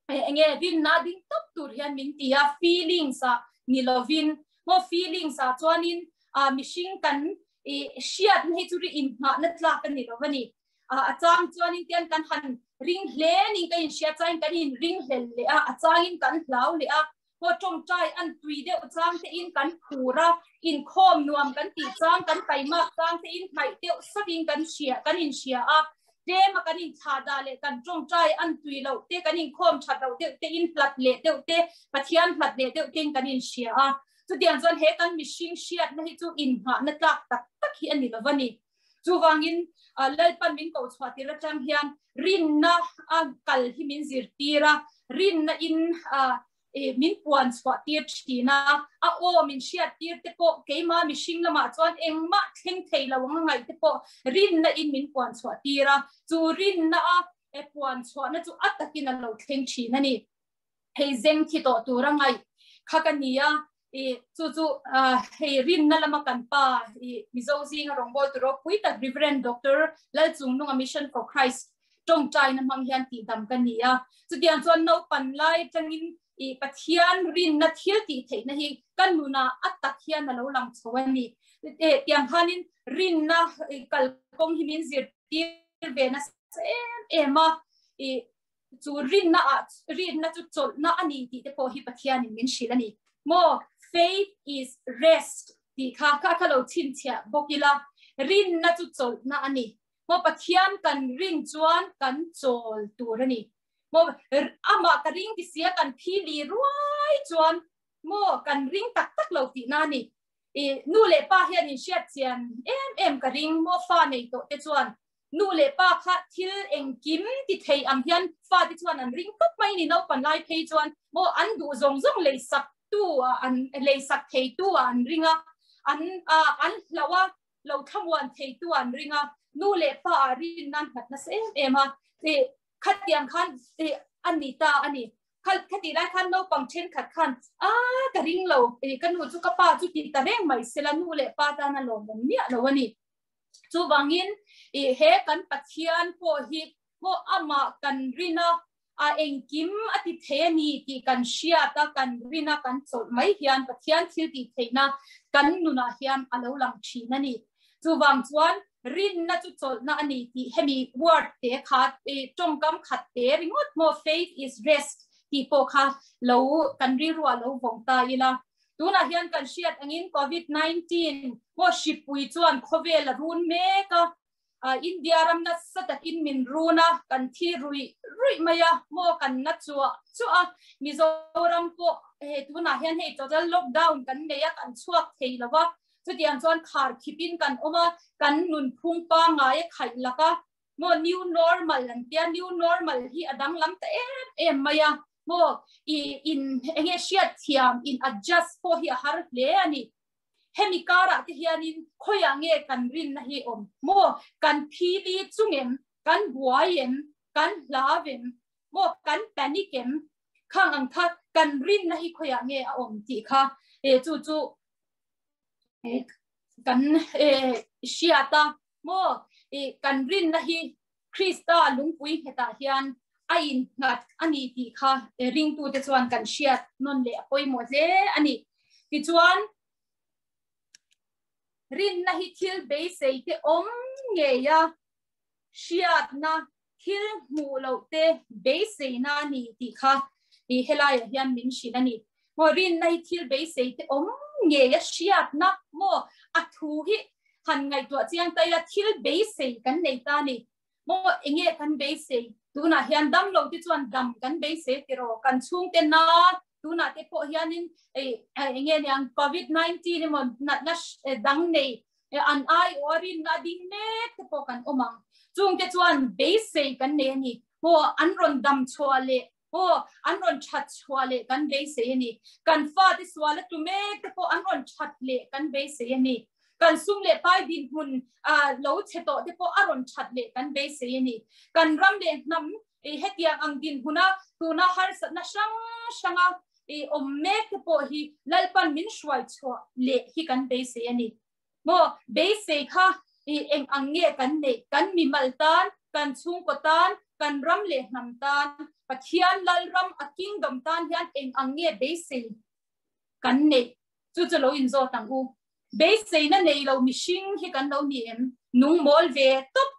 enge rinna ding tawp tur hian min ti a feelings a ni lovin maw feelings a chuanin a mihring kan i hriat na hi chu ri in nghah na tlak a ni lo a ni a chang chuanin tian kan han ring hle ning ka in hria changin kan in ring hlel leh a a changin kan hlau leh a maw tawngtai an tui deuh chang te in kan phur a inkhawm nuam kan tih chang kan taimak chang te in hnaih deuh sakin kan hria kan in hria a tlema kan in thlah dah leh kan tawngtai an tui loh te kan inkhawm that loh deuh te in hlat leh deuh te Pathian hlat leh deuh te in kan in hria a chutiang chuan he kan mihring hriatna hi chu inngahna tlak tak tak hi a ni lova ni. Chuvangin Lalpan min koh chhuah tir atang hian rinna a kal hi min zirtir a, rinna in min puan chhuah tir thin a, a aw min hriat tir te pawh keima mihring lamah chuan engmah thleng thei lo ang a ngaih te pawh rinna in min puan chhuah tir a, chu rinna a puan chhuahna chu a takin a lo thleng thin a ni. Hei zeng thi tawh tur a ngaih kha ka ni a, i chu chu hei rinna lama kan pa i Mizo zinga rawngbâwl tur ropui tak Reverend Doctor Lalchungnunga Mission for Christ tawngtaina hmang hian tihdam ka ni a. Chutiang chuan naupan lai atangin i Pathian rinna thil tih theihna hi ka nunah a tak hian a lo lang chho a ni. Tiang khanin rinna kalkawng hi min zirtir ve nasa em em a, i Chu rinna ah rinna chu chawlhna a ni tih te pawh hi Pathianin min hrilh a ni. Maw faith is rest tih kha kha kha lo chhinchhiah bawk ila, rinna chu chawlhna a ni. Maw Pathian kan rin chuan kan chawl tur a ni. Maw amah ka ring ti sia kan phi li ruai chuan maw kan ring tak tak lo tihna a ni. I nu leh pa hian in hriat chian em em ka ring maw fa nei tawh te chuan Nu leh pa kha thil engkim ti thei ang hian fate chuan an ring tawp mai ni naupan lai phei chuan maw an duh zawng zawng lei sak tu ah an lei sak thei tu ah an ring a, an an hlauh a lo thlamuan thei tu ah an ring a, nu leh pa ah rin nan nghat nasa em em a, khatiang khan a ni ta a ni. Khatih lai khan naupang thenkhat khan a ka ring lo, ka nu chu ka pa chu ti ta reng mai sela nu leh pa tan a lawmawm miah lo a ni. Chuvangin i he kan Pathian pawh hi maw amah kan rin a, a engkim a ti thei a ni tih kan hriat a, kan rin a, kan chawlh mai hian Pathian thil tih theihna kan nunah hian a lo lang thin a ni. Chuvang chuan rinna chu chawlhna a ni tih hemi word te kha i tawngkam khat te ringawt maw faith is rest tih pawh kha lo kan rilruah lo vawng ta ila. Tunah hian kan hriat angin Covid 19 maw hripui chuan khawvel a run mek a, India ram nasa takin min run a, kan thi ruih ruih mai a, maw kan na chuah chuah a, Mizoram pawh hei tunah hian hei total lockdown kan nei a, kan chhuak thei lo va, chutiang chuan khar khipin kan awm a, kan nunphung pangngai a khaih lak a, maw new normal an tia new normal hi a danglam ta em em mai a maw i in enge hriat thiam in adjust pawh hi a har hle a ni hemi karah te hianin khawiah nge kan rinna hi awm maw kan phili chungem kan buai em kan hlavem maw kan panic em khang ang kha kan rinna hi khawiah nge a awm tih kha e chu chu kan e hriata Maw i kan rinna hi Krista lungpui nghetah hian a innghat a ni tih kha ringtute chuan kan hriat nawn leh a pawimawh hle a ni. Tichuan, rinna hi thil beisei te awm ngei a, hriatna thil hmuh loh te beiseina a ni tih kha i helaiah hian min hrilh a ni. Maw rinna hi thil beisei te awm ngei a hriatna maw a thu hi han ngaihtuah chiang ta ila thil beisei kan nei ta a ni. Maw enge kan beisei tunah hian dam lo te chuan dam kan beisei tiraw kan chhungte na tunah te pawh hianin enge niang covid 19 emaw natna dang nei an ai aw rinna ding mek te pawh kan awm ang chungte chuan beisei kan nei a ni maw an rawn dam chhuah leh maw an rawn that chhuah leh kan beisei a ni kan fate sual a tu mek te pawh an rawn that leh kan beisei a ni kan sum leh pai dinhmun lo chhe tawh te pawh a rawn that leh kan beisei a ni kan ram leh hnam hetiang ang dinhmuna tuna harsatna hrang hranga i awm mek te pawh hi Lalpan min hruai chhuah leh hi kan beisei a ni. Maw beisei kha i eng ang nge kan neih? Kan mimal tan, kan chhungkaw tan, kan ram leh hnam tan, Pathian Lalram a kingdom tan hian eng ang nge beisei kan neih? Chu chu lo inzawt ang u. Beiseina nei lo mihring hi kan lo ni em? Nung mawl ve tawp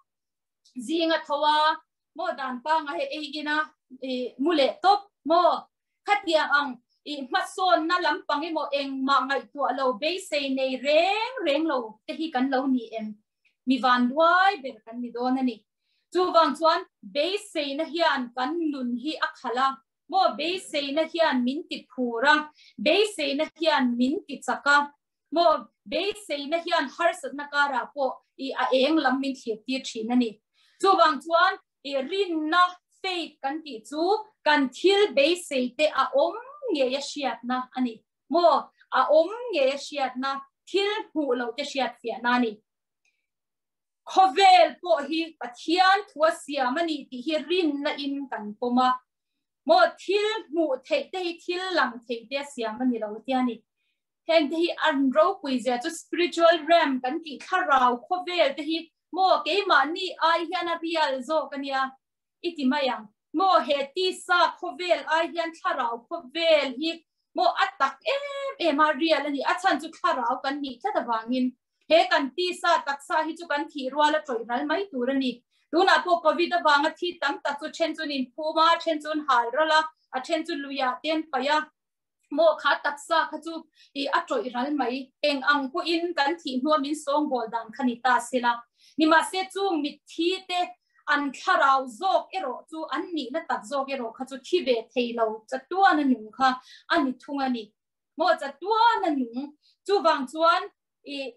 zinga tho a, maw dan panga he ei ina i mu leh tawp maw? Khatiang ang i hmasawnna lampang emaw engmah ngaihtuah lo beisei nei reng reng lo te hi kan lo ni em? Mi vanduai ber kan ni dawn a ni. Chuvang chuan beiseina hian kan nun hi a khalh a, maw beiseina hian min ti phur a, beiseina hian min ti chak a, maw beiseina hian harsatna karah pawh i a eng lam min thlir tir thin a ni. Chuvang chuan I rinna, faith, kan tih chu kan thil beisei te a awm ngei a hriatna a ni. Maw? A awm ngei a hriatna, thil hmuh loh te hriat fiahna a ni. Khawvel pawh hi Pathian thua siam a ni tih hi rinna in kan pawm a. Maw? Thil hmuh theih te hi thil lang thei te a siam a ni lo tia ni. Heng te hi an ropui zia chu spiritual realm kan tih thlarau khawvel te hi maw keimahni ai hian a real zawk a nia i ti mai ang. Maw he tisa khawvel ai hian thlarau khawvel hi maw a tak em em a real a ni. A chhan chu thlarau kan nih tlat avangin he kan tisa taksa hi chu kan thih rual a tawih ral mai tur a ni. Tunah pawh covid avanga thi tam tak chu then chu an inphum a, then chu an hal ral a, a then chu luiah te an paih a. Maw kha taksa kha chu i a tawih ral mai, eng ang pawhin kan thih hnua min sawngbawl dan kha ni ta sela. Nimahse chung mitthi te an thlarau zawk erawh chu an nihna tak zawk erawh kha chu thi ve thei lo chatuana nung kha a ni thung a ni. Maw chatuana nung chuvang chuan i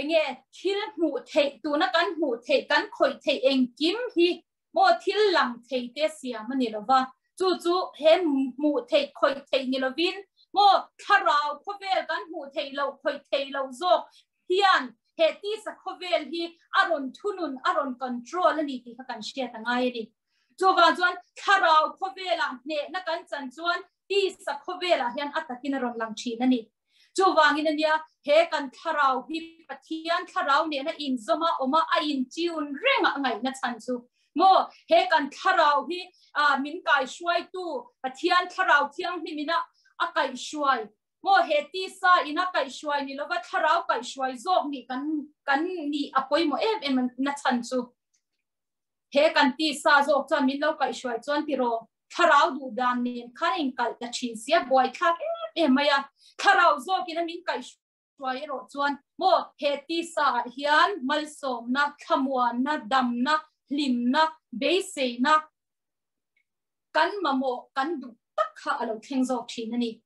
enge thil hmuh theih tuna kan hmuh theih kan khawih theih engkim hi Maw thil lang thei te siam a ni lo va, chu chu he hmuh theih khawih theih ni lovin maw thlarau khawvel kan hmuh theih loh khawih theih loh zawk hian he tisa khawvel hi a rawn thunun a rawn control a ni tih kha kan hriat a ngai a ni. Chuvang chuan thlarau khawvelah hnehna kan chan chuan tisa khawvelah hian a takin a rawn lang thin a ni. Chuvangin a nia, he kan thlarau hi Pathian thlarau nena inzawm a awm a, a intiun reng a ngaihna chhan chu maw? He kan thlarau hi min kaihruaitu Pathian thlarau thianghlim ina a kaihhruai maw? He tisa ina kaihhruai ni lova thlarau kaihhruai zawk nih kan kan nih a pawimawh em em na chhan chu. He kan tisa zawk chuan min lo kaihhruai chuan tiraw? Thlarau duh dan nen khan a inkalh ta thin sia, buaithlak em em mai a. Thlarau zawkin a min kaihhruai erawh chuan maw he tisa ah hian malsawmna, thlamuanna, damna, hlimna, beiseina kan mamawh kan duh tak kha a lo thleng zawk thin a ni.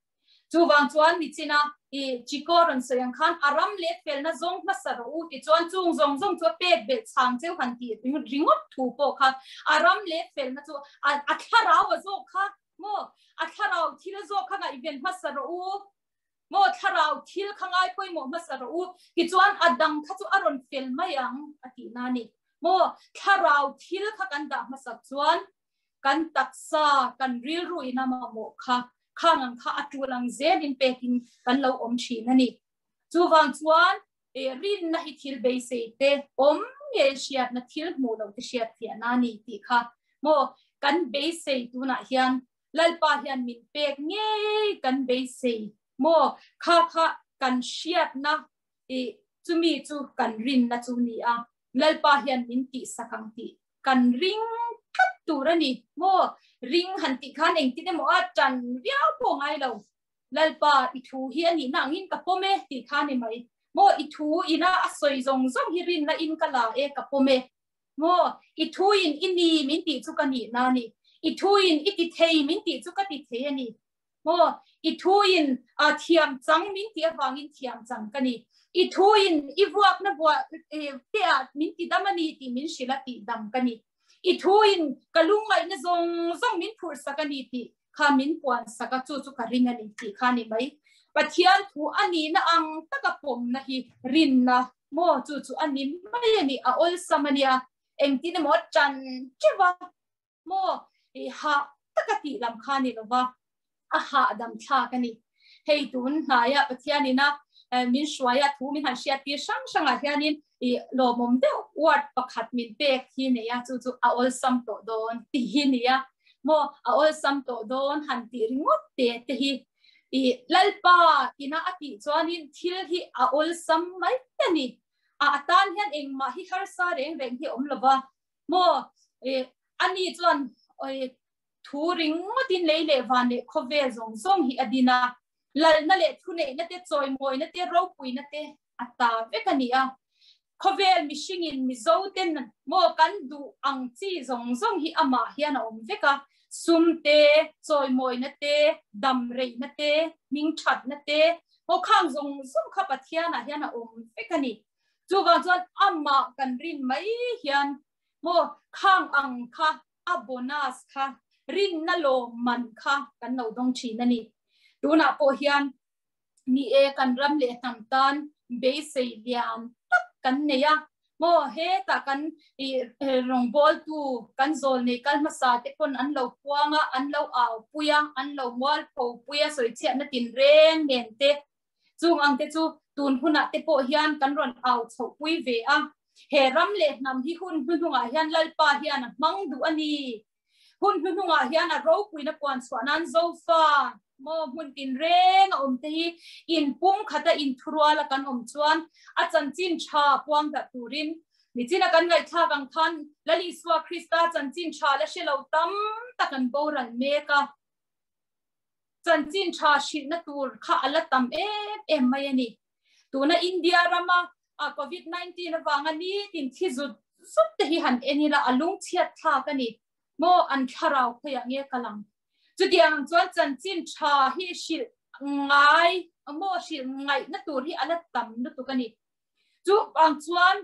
Chuvang chuan nichina i Chiko rawn sawi ang khan a ram leh felna zawng hmasa rawh u tichuan chung zawng zawng chu a pek belh chhang cheu han tih ringawt thu pawh kha a ram leh felna chu a thlarau a zawk kha maw a thlarau thil zawk kha ngaihven hmasa rawh u maw thlarau thil kha ngai pawimawh hmasa rawh u tichuan a dang kha chu a rawn fel mai ang a tih na ni maw thlarau thil kha kan dah hmasak chuan kan taksa kan rilru in a mamawh kha khang ang kha a tul ang zelin pekin kan lo awm thin a ni. Chuvang chuan e rinna hi thil beisei te awm nge hriatna thil hmuh loh te hriat fiahna a ni tih kha maw kan beisei tunah hian Lalpa hian min pek ngei kan beisei maw kha kha kan hriatna e chumi chu kan rinna chu ni a Lalpa hian min tihsak ang tih kan ring tlat tur a ni maw ring han tih khan engtin emaw a tan viau pawh ngai lo Lalpa i thu hi a nihna angin ka pawm e tih kha ni mai maw i thu ina a sawi zawng zawng hi rinna in ka la e ka pawm e maw i thu in i ni min tih chu ka nihna a ni i thu in i ti thei min tih chu ka ti thei a ni Maw, i thu in a thiam chang min tih avangin thiam chang ka ni. I thu in i vuakna buah te ah min ti dam a ni tih min hrilh a tih dam ka ni. I thu in ka lungngaihna zawng zawng min phurh sak a ni tih kha min puan sak a, chu chu ka ring a ni tih kha a ni mai. Pathian thu a nihna ang taka pawmna hi rinna maw chu chu a ni mai a ni, a awlsam a nia. Engtin emaw a tan teuh a. Maw i hah taka tih lam kha ni lova. A hahdam thlak a ni. Hei tun hnaia Pathianin a min hruaia thu min han hriat tir hrang hrangah hianin i lawmawm deuh word pakhat min pek hi nei a, chu chu a awlsam tawh dawn tih hi ni a. Maw a awlsam tawh dawn han tih ringawt te te hi i Lalpa ina a tih chuanin thil hi a awlsam mai a ni. A atan hian engmah hi harsa reng reng hi a awm lova. Maw ani chuan Thu ringawtin lei leh van leh khawvel zawng zawng hi a din a, lalna leh thuneihna te, chawimawina te, ropuina te a ta vek a ni a. Khawvel mihringin Mizoten maw kan duh ang chi zawng zawng hi amah hian a awm vek a, sum te, chawimawina te, damreihna te, hmingthatna te, maw khang zawng zawng kha Pathianah hian a awm vek a ni. Chuvang chuan amah kan rin mai hian maw khang ang kha a bonus kha rinna lawmman kha kan lo dawng thin a ni. Tunah pawh hian ni e kan ram leh hnam tan beisei lian tak kan nei a, maw hetah kan i rawngbawltu kan zawl nei kal hmasa te pawn an lo puang a, an lo au pui a, an lo mualpho pui a sawichhiatna tinreng nen te Chung ang te chu tun hunah te pawh hian kan rawn au chhoh pui ve a, he ram leh hnam hi hun hnuhnungah hian Lalpa hian a hmang duh a ni. Hun hnuhnungah hian a ropuina puan chhuah nan Zofa maw hmun tinreng a awm te hi inpum khata inthuruala kan awm chuan a chanchin tha puang dah turin nichina kan ngaihthlak ang khan Lal Isua Krista chanchin tha la hre lo tam tak an boral mek a. Chanchin tha hrilhna tur kha a la tam em em mai a ni. Tuna India rama a Covid 19 avanga nitin thi zut zut te hi han en ila a lungchhiat thlak a ni. Maw an thlarau khawiah nge ka lang? Chutiang chuan chanchin tha hi hrilh ngai maw hrilh ngaihna tur hi a la tam lutuk a ni. Chuvang chuan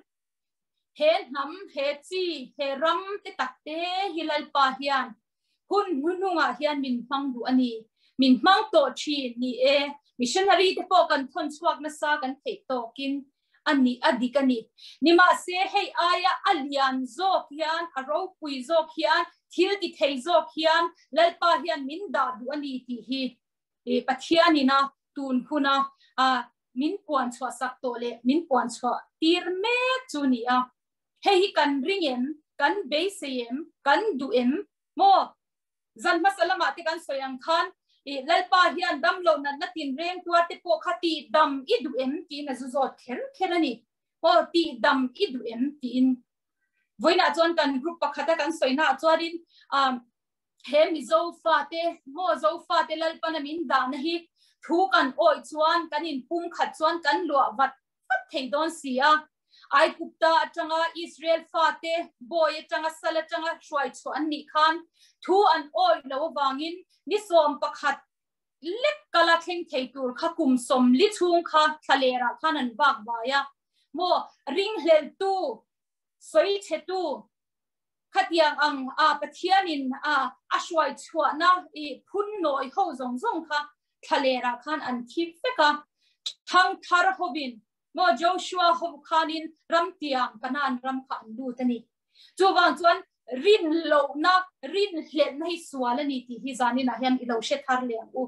he hnam, he chi, he ram te tak te hi Lalpa hian hun hnuhnungah hian min hmang duh a ni. Min hmang tawh thin ni e. Missionary te pawh kan thawn chhuak nasa kan theih tawkin a ni, a dik a ni. Nimahse hei aia a lian zawk hian, a ropui zawk hian, thil ti thei zawk hian Lalpa hian min dah duh a ni tih hi Pathianin a tun huna min puan chhuah sak tawh leh min puan chhuah tir mek chu ni a. Hei hi kan ring em, kan beisei em, kan duh em maw? Zan hmasa lamah te kan sawi ang khan i Lalpa hian damlo natna tinreng tuar te pawh kha tih dam i duh em tiin a zu zawt kher kher a ni. Aw tih dam i duh em tiin. Vawiinah chuan kan group pakhata kan sawinaah chuanin he Mizo fate maw Zofate Lalpana min dahna hi thu kan awih chuan kan inpum khat chuan kan luah vat vat thei dawn si a. Aigupta atanga Israel fate bawi atanga sal atanga hruai chhuah an nih khan thu an awih lo avangin ni 11 lek kala thleng thei tur kha kum 40 chhung kha thlalerah khan an vak vai a. Maw ringhleltu sawi chhetu Khatiang ang a Pathianin a a hruai chhuahna i phun nawi ho zawng zawng kha thlalerah khan an thi vek a. Thangthar hovin maw Joshua ho khanin ramtiang Kanaan ram kha an lut a ni. Chuvang chuan rin lohna, rin hlelhna hi sual a ni tih hi zaninah hian i lo hre thar leh ang u.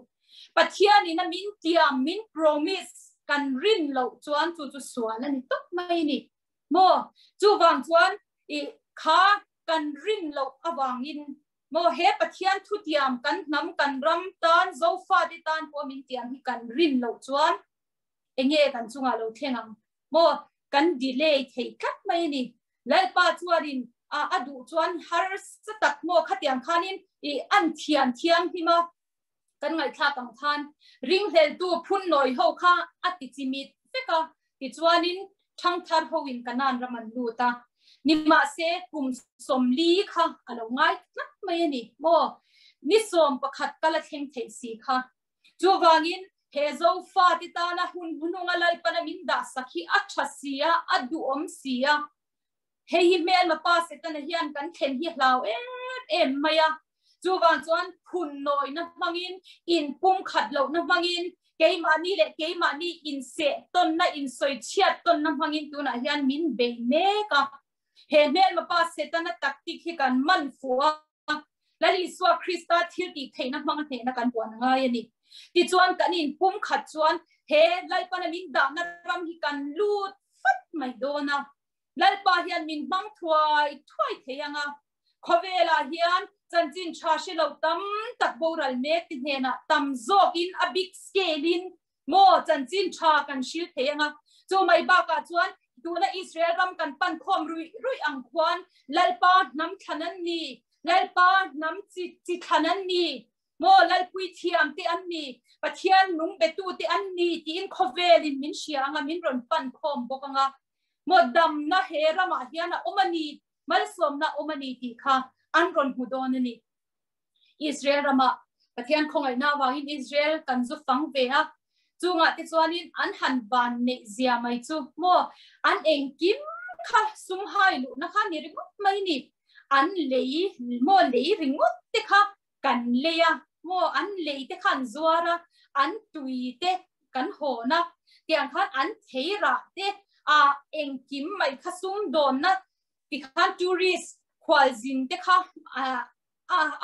Pathianin a min tiam, min promise kan rin loh chuan chu chu sual a ni tawp mai a ni. Maw chuvang chuan i kha kan rin loh avangin maw he Pathian thutiam kan hnam kan ram tan Zofate tan pawh min tiam hi kan rin loh chuan enge kan chungah lo thleng ang maw kan delay thei tlat mai a ni. Lalpa chuanin a a duh chuan harsa tak maw khatiang khanin i an thian thianghlim a kan ngaihthlak ang khan ringhleltu phun nawi ho kha a ti chimit vek a, tichuanin thangthar hoin Kanaan ram an lut a, nimahse kum 40 kha a lo ngai tlat mai a ni maw, ni 11 kal a thleng theih si kha. Chuvangin he Zofate tana hun hnunga Lalpana min dah sak hi a tha si a, a duhawm si a, Hei hi hmelma pa Setana hian kan thlen hi hlau em em mai a. Chuvang chuan phun nawina hmangin, inpumkhat lohna hmangin, keimahni leh keimahni inseh tawnna, insawi chhiat tawnna hmangin tunah hian min bei mek a. He hmelma pa Setana tactic hi kan man fuh a. Lal Isua Krista thiltihtheihna hmanga hnehna kan buan a ngai a ni. Tichuan, kan inpum khat chuan he Lalpana min dahna ram hi kan lut fat mai dawn a. Lalpa hian min hmang thuai thuai thei ang a. Khawvelah hian chanchin tha hre lo tam tak boral mek te hnenah tam zawkin a big scale in maw chanchin tha kan hril thei ang a. Chu mai bakah chuan tuna Israel ram kan pan khawm ruih ruih ang khuan Lalpa hnam thlan an ni, Lalpa hnam chi chi thlan an ni, maw Lalpui thiam te an ni, Pathian nung betu te an ni tiin khawvelin min hria ang a, min rawn pan khawm bawk ang a. Maw damna he ramah hian a awm a ni, malsawmna a awm a ni tih kha an rawn hmu dawn a ni. Israel ramah Pathian khawngaihna avangin Israel kan zu fang ve a, chungah te chuanin an han van neih zia mai chu maw an engkim kha sum hai luhna kha ni ringawt mai ni. An lei maw lei ringawt te kha kan lei a, maw an lei te kha an zuar a, an tui te kan hawn a, tiang khan an thei rah te a engkim mai kha sumdawnna tikhan tourist khualzin te kha a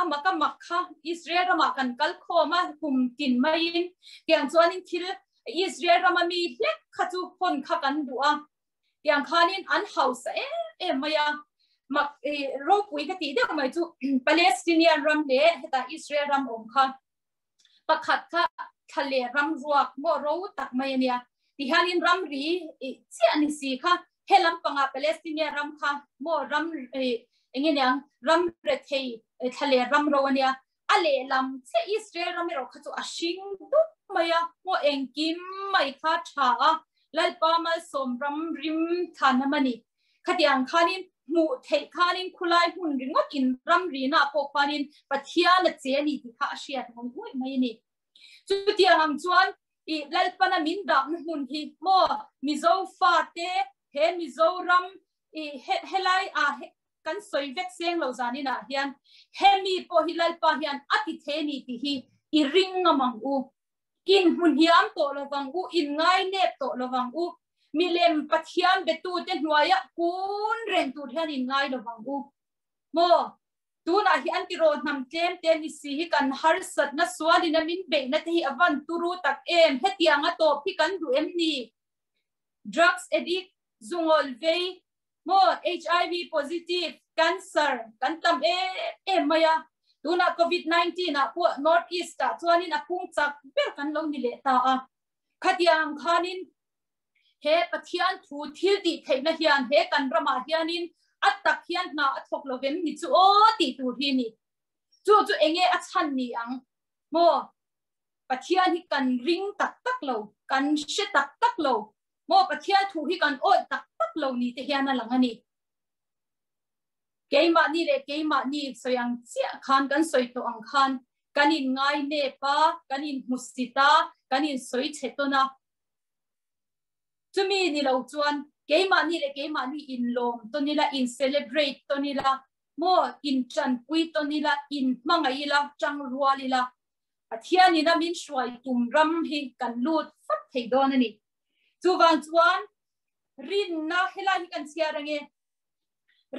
a mak a mak kha Israel ramah kan kal khawm a kum tin maiin tiang chuanin thil Israel rama mi hlek kha chu hawn kha kan duh a tiang khanin an hausa em em mai a mak ropui ka tih deuh mai chu Palestinian ram leh heta Israel ram awm kha pakhat kha thla leh ram ruak maw ro tak mai ania tihianin ram ri chiah ni si kha he lampanga Palestinian ram kha maw ram enge niang ram rethei thla leh ram ro ania a lehlam chiah Israel ram erawh kha chu a hring dup mai a maw engkim mai kha tha a Lalpa malsawm ram rim than a mani Khatiang khanin hmuh theih khanin khulai hmun ringawt in ram rina pawh khuanin Pathian a che a ni tih kha a hriat ngawih ngawih mai a ni. Chutiang ang chuan i Lalpana min dahna hmun hi maw Mizo fate he Mizoram i helai a kan sawi vek seng lo zanin ah hian hemi pawh hi Lalpa hian a ti thei a ni tih hi i ring ngam ang u. In hmu hniam tawh lovang u, in ngainep tawh lovang u. Milem Pathian betute hnuaiah kun reng tur hian in ngai lovang u. Maw? Tunah hi an tiraw hnam tlem te ni si hi kan harsatna sualin a min beihna te hi a van turu tak em? Hetiang a tawp hi kan duh em ni? Drugs addict, zungawl vei, Maw HIV positive, cancer kan tam em em mai a, tunah Covid 19 ah pawh North East ah chuanin a phung chak ber kan lo ni leh ta a. Khatiang khanin he Pathian thu thil tih theihna hian he kan ramah hianin a tak hian hna a thawk lo vem ni chu aw tih tur hi ni. Chu chu enge a chhan ni ang maw? Pathian hi kan ring tak tak lo, kan hre tak tak lo. Maw Pathian thu hi kan awih tak tak lo ni te hian a lang a ni. Keimahni leh keimahni sawi ang chiah khan kan sawi tawh ang khan kan in ngai nep a, kan in hmusit a, kan in sawi chhe tawn a. Chumi ni lo chuan keimahni leh keimahni in lawm tawn ila, in celebrate tawn ila, maw in tanpui tawn ila, in hmangaih ila, tang rual ila, Pathianin a min hruai tum ram hi kan lut fat thei dawn a ni. Chuvang chuan rinna helai hi kan chhiar ange.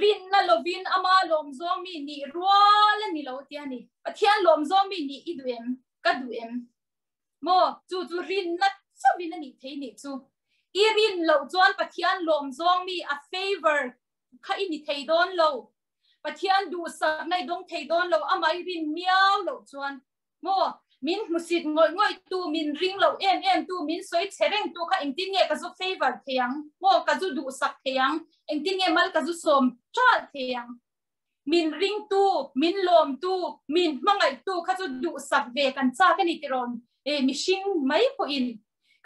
Rinna lovin ama lawm zawng mi nih rual a ni lo tia ni. Pathian lawm zawng mi nih i duh em? Ka duh em? Maw chu chu rinna chauhin a nih thei nih chu. I rin loh chuan Pathian lawm zawng mi a favor kha i ni thei dawn lo. Pathian duhsak na i dawng thei dawn lo amah i rin miau loh chuan maw min hmusit ngawih ngawih tu min ring loh em em tu min sawi chhe reng tu kha engtin nge ka zu favor thei ang maw ka zu duhsak thei ang engtin nge mal ka zu sawm ṭal thei ang min ring tu min lawm tu min hmangaih tu kha chu duhsak ve kan chak a ni tirawn e mihring mai pawhin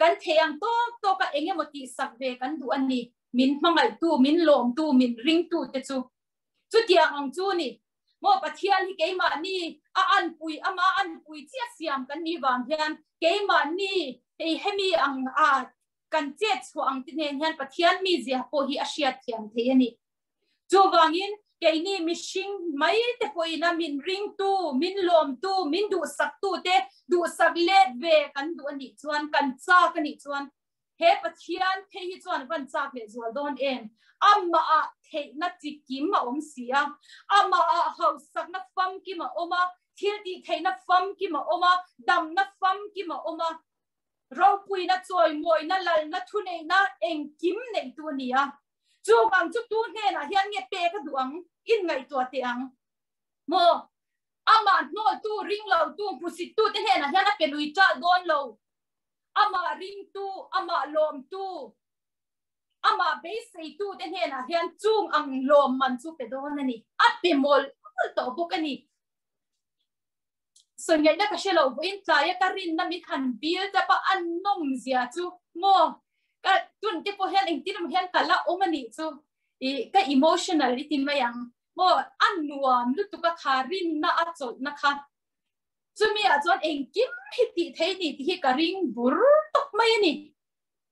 kan thei ang tawk tawk a engemaw tihsak ve kan duh a ni. Min hmangaihtu, min lawmtu, min ringtu te chu chutiang ang chu ni. Maw Pathian hi keimahni a anpui, ama anpui chiah siam kan nih vang hian keimahni hei hemi ang a kan chet chhuah ang te nen hian Pathian mizia pawh hi a hriat thiam thei a ni. Chuvangin keini mihring mai te pawhin a min ringtu, min lawmtu, min duhsaktu te duhsak let ve kan duh a nih chuan, kan chak a nih chuan. He Pathian phei hi chuan van chak leh zual dawn em? Amahah theihna chi kim a awm si a, amahah hausakna famkim a awm a, thiltihtheihna famkim a awm a, damna famkim a awm a, ropuina, chawimawina, lalna, thuneihna engkim neihtu a ni a. Chung ang chu tu hnenah hian nge pek a duh ang? Inngaihtuah teh ang. Maw? Amah hnawltu, ringlotu, hmusittute hnenah hian a pe lui ṭalh dawn lo. Amah ringtu, amah lawmtu, amah beiseitute hnenah hian chung ang lawmman chu pe dawn a ni. A pe mawlh mawlh tawh bawk a ni. Sawi ngaihna ka hre lo vawiin tlaia ka rinna min han bil tap a, a nawm zia chu maw ka tun te pawh hian engtin emaw hian ka la awm a nih chu ih ka emotional i ti mai ang maw a nuam lutuk a kha rinna a chawlhna kha. Chumi ah chuan engkim hi tih thei ni tih hi ka ring bur tawp mai a ni.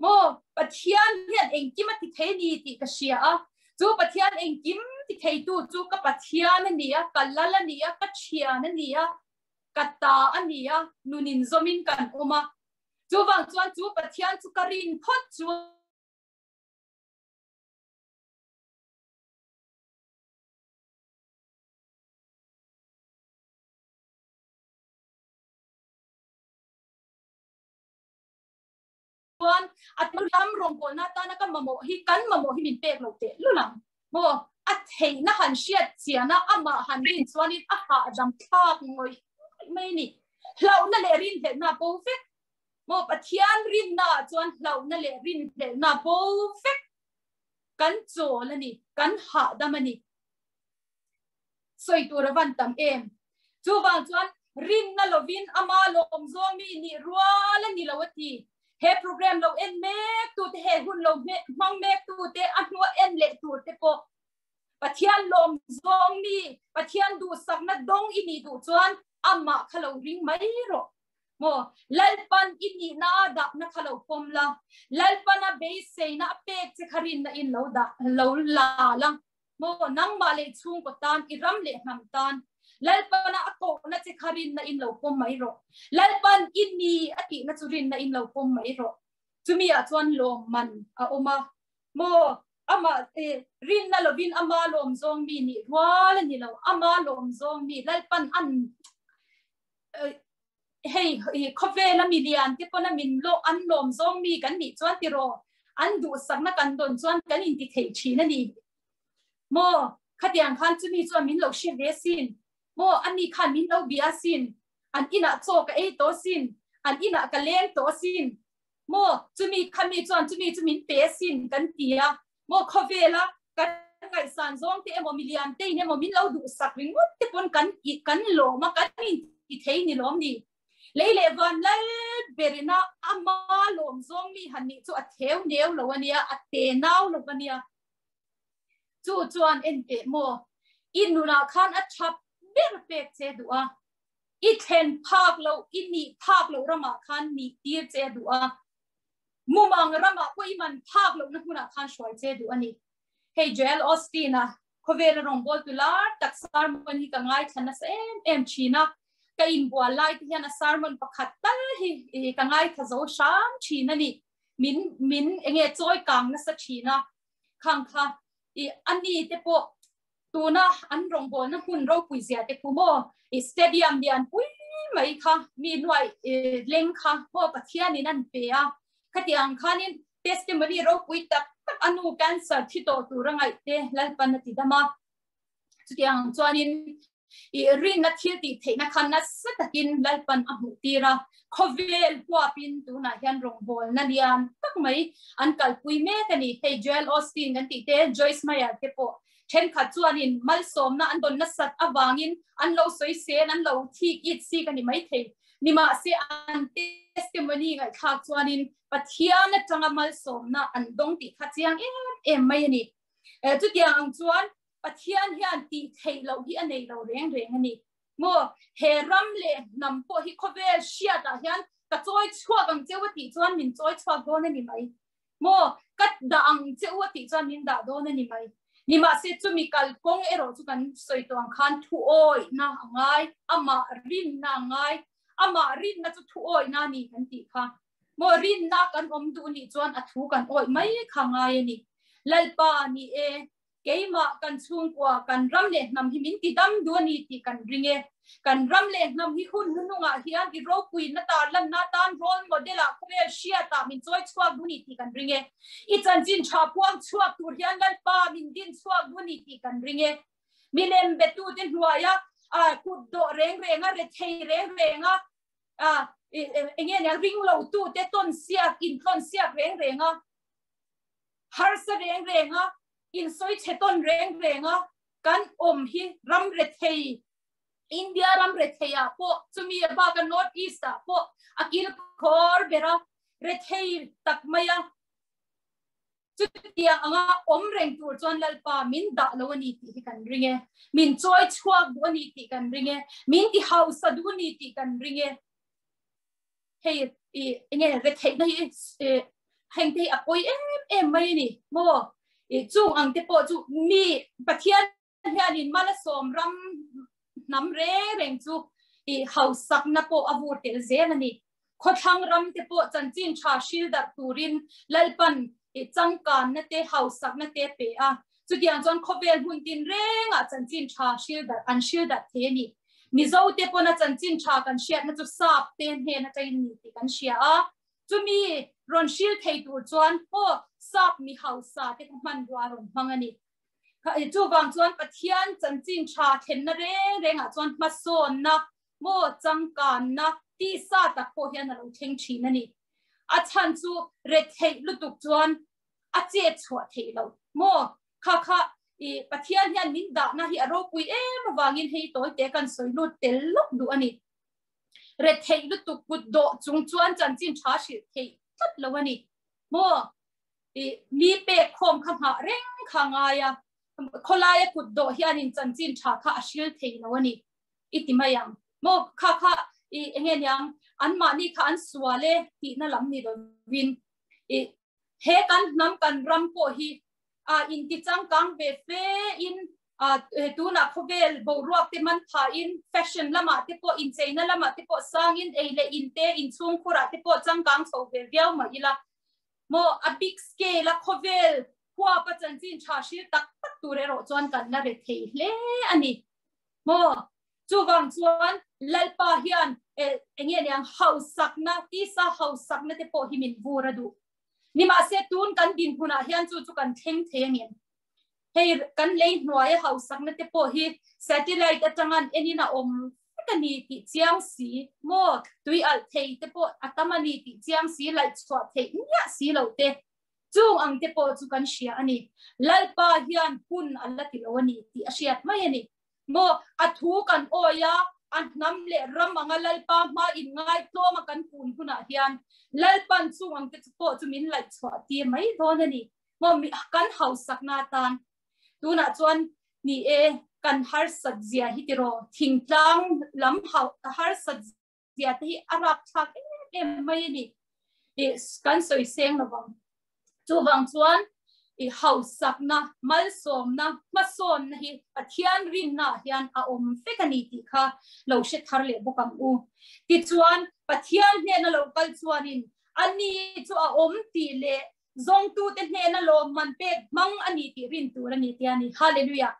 Maw Pathian hian engkim a ti thei ni tih ka hria a, chu Pathian engkim ti theitu chu ka Pathian a ni a, ka lal a ni a, ka thian a ni a, ka ta a ni a, nunin zawmin kan awm a. Chuvang chuan chu Pathian chu ka rin phawt chuan. Chuan a ram rawngbawlna atana ka mamawh hi kan mamawh hi min pek lo teh lul ang maw? A theihna han hriat chiana amah han rin chuanin a hahdam thlak ngawih ngawih mai a ni. Hlauhna leh rinhlelhna a bo vek maw? Pathian rinnaah chuan hlauhna leh rinhlelhna a bo vek. Kan chawl a ni, kan hahdam a ni. Sawi tur a van tam em? Chuvang chuan rinna lovin ama lawm zawng mi nih rual a ni lo a ti. He program lo en mek tute, he hun lo hmang mek tute, a hnua en leh tur te pawh Pathian lawm zawng mi, Pathian duhsakna dawng i nih duh chuan amah kha lo ring mai rawh. Maw? Lalpan i nihna a dahna kha lo pawm la, Lalpana beiseina a pek che kha rinna in lo dah lo la la. Maw nangmah leh chhungkaw tan, i ram leh hnam tan, Lalpana a kohna che kha rinna in lo pawm mai rawh. Lalpan i ni a tihna chu rinna in lo pawm mai rawh. Chumi ah chuan lawmman a awm a. Maw amah rinna lovin ama lawm zawng mi nih rual a ni lo. Ama lawm zawng mi Lalpan an hei khawvela milian te pawna min lo an lawm zawng mi kan nih chuan tiraw an duhsakna kan dawn chuan kan inti thei thin a ni maw khatiang khan chumi chuan min lo hre ve sin maw ani khan min lo bia sin an inah chaw ka ei tawh sin an inah ka leng tawh sin maw chumi khami chuan chumi chu min pe sin kan ti a maw khawvela kan ngaihsan zawng te emaw milian te in emaw min lo duhsak ringawt te pawn kan kan lawm a kan in ti thei ni lawm ni lei leh van lal berina ama lawm zawng mi han nih chu a theu neu lo ania a te nau lo ania chu chuan en teh maw i nunah khan a thap ber pek che duh a i thlen phak lo i nih phak lo ramah khan nih tir che duh a Mumang ramah pawh i man phak lohna hmunah khan hruai che duh a ni. Hei Joel Osteen-a khawvela rawngbawltu lar tak sermon hi ka ngaithla nasa em em thin a, ka inbual lai te hian a sermon pakhat tal hi ka ngaithla zo hram thin a ni. Min min enge chawi kang nasa thin a, khang kha i ani te pawh tuna an rawngbawlna hmun ropui zia te khu maw i stadium lian pui mai kha mi nuai leng kha maw Pathianin an pe a khatiang khanin testimony ropui tak tak anu cancer thi tawh tur a ngaih te Lalpan a ti dam a chutiang chuanin i rinna thil tih theihna kha nasa takin Lalpan a hmuh tir a khawvel huapin tunah hian rawngbawlna lian tak mai an kalpui mek a ni hei Joel Osteen kan tih te Joyce Meyer te pawh Thenkhat chuanin malsawmna an dawn nasat avangin an lo sawi sen, an lo thik it sik a ni maithei. Nimahse an testimony ngaihthlak chuanin Pathian atanga malsawmna an dawng tih kha chiang em em mai a ni. Chutiang ang chuan Pathian hian tih theih loh hi a nei lo reng reng a ni. Maw he ram leh hnam pawh hi khawvel hriatah hian ka chawi chhuak ang cheu a tih chuan min chawi chhuak dawn a ni mai. Maw, ka dah ang che u a tih chuan min dah dawn a ni mai. Nimahse chumi kalkawng erawh chu kan sawi tawh ang khan thuawihna a ngai, amah rinna a ngai, amah rinna chu thuawihna a ni kan tih kha. Maw rinna kan awm duh nih chuan a thu kan awih mai kha ngai a ni. Lalpa ni e, keimah kan chhungkua kan ram leh hnam hi min ti dam duh a ni tih kan ring e. Kan ram leh hnam hi hun hnunungah hian i ropuina tar lanna atan role model ah khawvel hriatah min chawi chhuak duh a ni tih kan ring e. I chanchin tha puang chhuak tur hian Lalpa min din chhuak duh a ni tih kan ring e. Milem betute hnuaia kut dawh reng renga rethei reng renga a enge nia ring lo tu te ton siak in tlawn siak reng reng a harsa reng reng a in soi che ton reng reng a kan om hi ram re thei India ram re thei a po chumi ba ka North East a po akil khor bera re thei tak maya Chutiang anga awm reng tur chuan Lalpa min dah lo a ni tih hi kan ring e. Min chawi chhuak duh a ni tih kan ring e. Min ti hausa duh a ni tih kan ring e. Hei i enge retheihna hi heng te hi a pawi em em mai a ni maw? I chung ang te pawh chu mi Pathian hianin Malasawm ram hnam reng reng chu i hausakna pawh a vur tel zel a ni. Khawthlang ram te pawh chanchin tha hril darh turin Lalpan i changkanna te hausakna te pe a. Chutiang chuan khawvel hmun tin rengah chanchin tha hril darh an hril darh thei a ni. Mizo te pawna chanchin tha kan hriatna chu sap te hnen atangin ni tih kan hria a. Chumi rawn hril thei tur chuan pawh sap mi hausa te kha hmanrua rawn hmang a ni. Chuvang chuan Pathian chanchin tha thlenna reng rengah chuan hmasawnna maw changkanna tisa tak pawh hian a lo thleng thin a ni. A chhan chu retheih lutuk chuan a chet chhuah theih loh maw kha kha i Pathian hian min dahna hi a ropui em avangin hei tawi te kan sawi lut tel lawk duh a ni. Retheih lutuk kut dawh chung chuan chanchin tha hrilh theih tlat lo a ni maw. I mi pek khawm kha nghah reng kha ngai a, khawlaia kut dawh hianin chanchin tha kha a hril thei lo a ni i ti mai ang. Maw kha kha i enge niang anmahni kha an sual e tihna lam ni lovin i he kan hnam kan ram pawh hi a inti changkang ve fe in a tunah khawvel boruak te man phahin fashion lamah te pawh incheina lamah te pawh sangin ei leh in te inchhungkhurah te pawh changkang chho ve viau mah ila. Maw a big scale a khawvel huapa chanchin tha hril tak tak tur erawh chuan kan la re thei hle a ni. Maw chuvang chuan Lalpa hian enge niang hausakna tisa hausakna te pawh hi min vur a duh. Nimahse tun kan dinhmunah hian chu chu kan thleng thei a ngem. Hei kan lei hnuaia hausakna te pawh hi satellite atangan enin a awm vek a ni tih chiang si maw? Tui alh thei te pawh a tam a ni tih chiang si, laih chhuah theih miah si lo te chung ang te pawh chu kan hria a ni. Lalpa hian hun a la ti lo a ni tih a hriat mai a ni. Maw a thu kan awi a, a hnam leh ram anga Lalpa hma inngai tlawma kan kun hunah hian Lalpan chung ang te pawh chu min laih chhuah tir mai dawn a ni. Maw mi kan hausakna atan tunah chuan ni e kan harsat zia hi tiraw thingtlang lam harsat zia te hi a rapthlak em em mai a ni i kan sawi seng lovang chuvang chuan i hausakna malsawmna hmasawnna hi Pathian rinna hian a awm vek a ni tih kha lo hre thar leh bawk ang u tichuan Pathian hnena lo kal chuanin ani chu a awm tih leh Zawngtute hnena lawmman pek hmang a ni tih rin tur a ni tia ni. Hallelujah!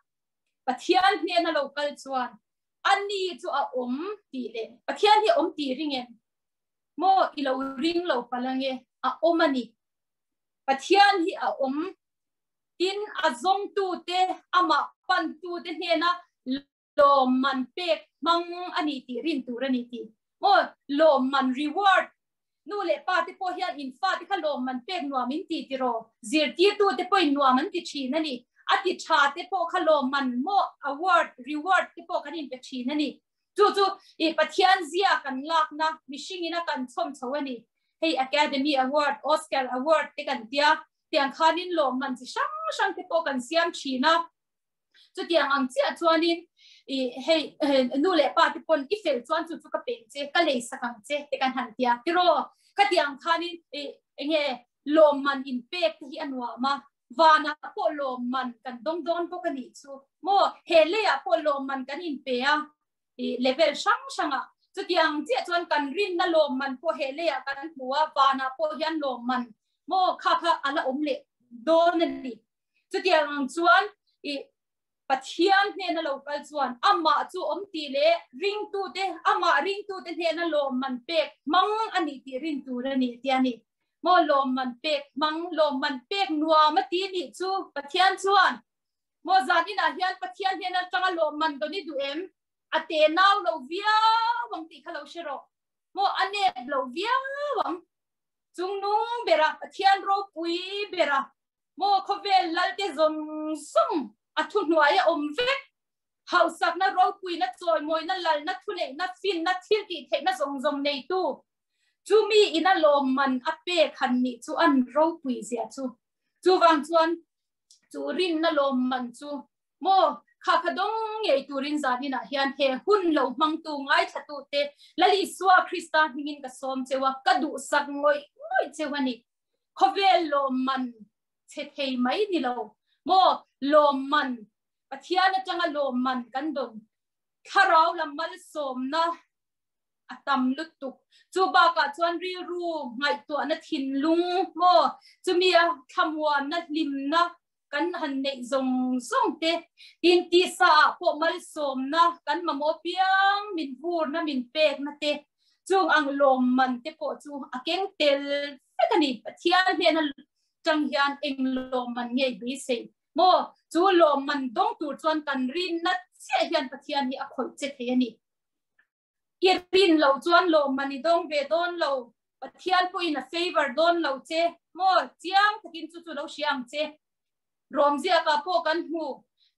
Pathian hnena lo kal chuan a ni chu a awm tih leh Pathian hi awm tih ring em? Maw i lo ring lo palh ange, a awm a ni. Pathian hi a awm tin a zawngtute amah pantute hnena lawmman pek hmang a ni tih rin tur a ni tih. Maw lawmman reward nu leh pa te pawh hian in fa te kha lawmman pek nuam in ti tiraw zirtirtu te pawhin nuam an ti thin a ni. A ti tha te pawh kha lawmman maw award reward te pawh kan inpe thin a ni. Chu chu i Pathian zia kan lakna mihringin a kan chhawm chho a ni. Hei Academy Award, Oscar Award te kan tia tiang khanin lawmman chi hrang hrang te pawh kan siam thin a. Chutiang ang chiah chuanin i hei nu leh pa te pawn i fel chuan chu chu ka peng che ka lei sak ang che te kan han tia tiraw khatiang khanin i enge lawmman in pek te hi a nuam a vanah pawh lawmman kan dawng dawn bawk a nih chu maw he leiah pawh lawmman kan in pe a i level hrang hrangah. Chutiang chiah chuan kan rinna lawmman pawh he leiah kan hmu a, vanah pawh hian lawmman maw kha kha a la awm leh dawn a ni. Chutiang ang chuan i Pathian hnena lo kal chuan amah chu awm tih leh ringtute, amah ringtute hnena lawmman pek hmang a nih tih rin tur a ni tia ni. Maw lawmman pek hmang, lawmman pek nuam a ti nih chu Pathian chuan maw zan inah hian Pathian hnena atanga lawmman dawn i duh em? A te nau lo viau ang tih kha lo hre rawh. Maw a nep lo viau ang. Chungnung bera Pathian ropui bera Maw khawvel lalte zawng zawng a thuhnuai a awm vek. Hausakna, ropuina, chawimawina, lalna, thuneihna, finna, thil tih theihna zawng zawng neitu chu mi ina lawmman a pek han nih chu an ropui zia chu. Chuvang chuan chu rinna lawmman chu maw kha kha dawng ngei turin zaninah hian he hun lo hmangtu ngaithlatute Lal Isua Krista hmingin ka sawm cheu a, ka duhsak ngawih ngawih cheu a ni. Khawvel lawmman che thei mai ni lo maw lawmman Pathian atanga lawmman kan dawn thlarau lam malsawmna a tam lutuk chu bakah chuan rilru ngaihtuahna thinlung maw chumi a thlamuanna hlimna kan han neih zawng zawng te tin tisa ah pawh malsawmna kan mamawh piang min vurna min pekna te chung ang lawmman te pawh chu a keng tel vek a ni. Pathian hnena tang hian eng lawmman nge beisei maw? Chu lawmman dawng tur chuan kan rinna chiah hian Pathian hi a khawih che thei a ni. I rin loh chuan lawmman i dawng ve dawn lo, Pathian pawhin a favour dawn lo che maw? Chiang takin chu chu lo hria ang che. Rawmziakah pawh kan hmu,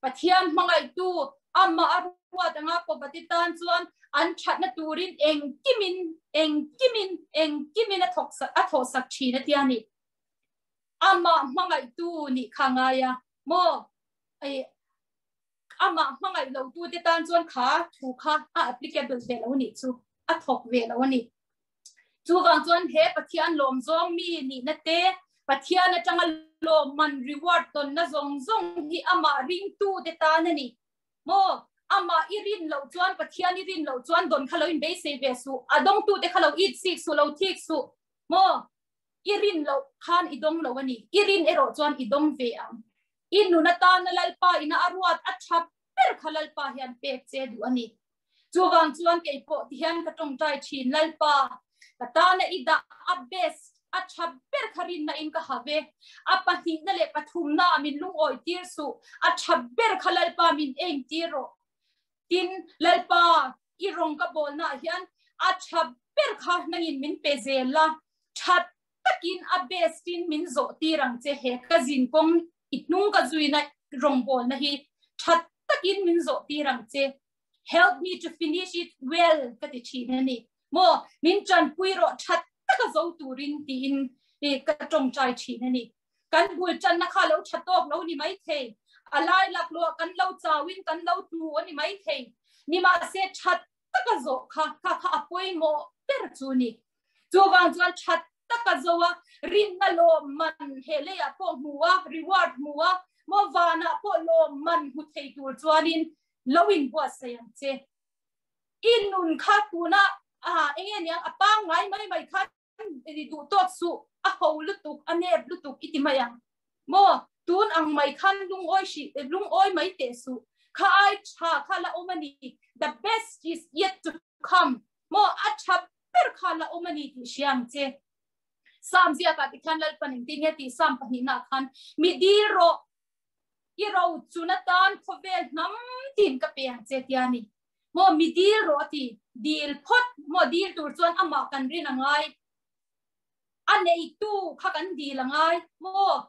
Pathian hmangaihtu amah a ruat anga pawpati tan chuan an thatna turin engkimin, engkimin, engkimin a thawk a thawhsak thin a tia ni. Amah hmangaihtu nih kha ngai a maw? Amah hmangaih lo tute tan chuan kha thu kha a applicable ve lo nih chu, a thawk ve lo a ni. Chuvang chuan he Pathian lawm zawng mi nihna te, Pathian atanga lawmman reward tawnna zawng zawng hi amah ringtu te tan a ni. Maw? Amah i rin loh chuan, Pathian i rin loh chuan dawn kha lo inbeisei ve suh, a dawngtute kha lo it sik suh, lo thik suh. Maw? I rin loh khan i dawng lo a ni. I rin erawh chuan i dawng ve ang. I nun atana Lalpa ina a ruat a tha ber kha Lalpa hian pek che duh a ni. Chuvang chuan kei pawh ti hian ka tawngtai thin, Lalpa, ka tana i dah a best, a tha ber kha rinna in ka ha ve. A pahnihna leh pathumna ah min lungawi tir suh, a tha ber kha Lalpa min eng tir rawh. Tin, Lalpa, i rawng ka bawlna ah hian a tha ber kha nangin min pe zel la, tha takin a best in min zawh tir ang che he ka zin kawng i hnung ka zuina rawngbawlna hi tha takin min zawh tir ang che help me to finish it well ka ti thin a ni maw min tanpui rawh tha taka zo turin tiin i ka tawngtai thin a ni kan bul tanna kha lo tha tawk lo ni mai thei a lai laklawh kan lo chauin kan lo tlu a ni mai thei nimahse tha taka zawh kha kha kha a pawimawh ber chu ni. Chuvang chuan that taka zo a, rinna lawmman he leiah pawh hmu a, reward hmu a, maw vanah pawh lawmman hmu thei tur chuanin lo inbuatsaih ang che. I nun kha tuna ah eng nge niang a pangngai mai mai khan i duh tawk suh, a ho lutuk, a nep lutuk i ti mai ang. Maw, tun ang mai khan lungawi hrih, lungawi mai teh suh. Kha ai tha kha la awm a ni, the best is yet to come. Maw, a tha ber kha la awm a ni tih hria ang che. Sam ziakah tikhian Lalpan engtin nge tih Sam pahnihnaah khan mi dil rawh, i ro chun atan khawvel hnam tin ka pe ang che tia ni. Maw mi dil rawh a ti, dil phawt, maw dil tur chuan amah kan rin a ngai, a neitu kha kan dil a ngai, maw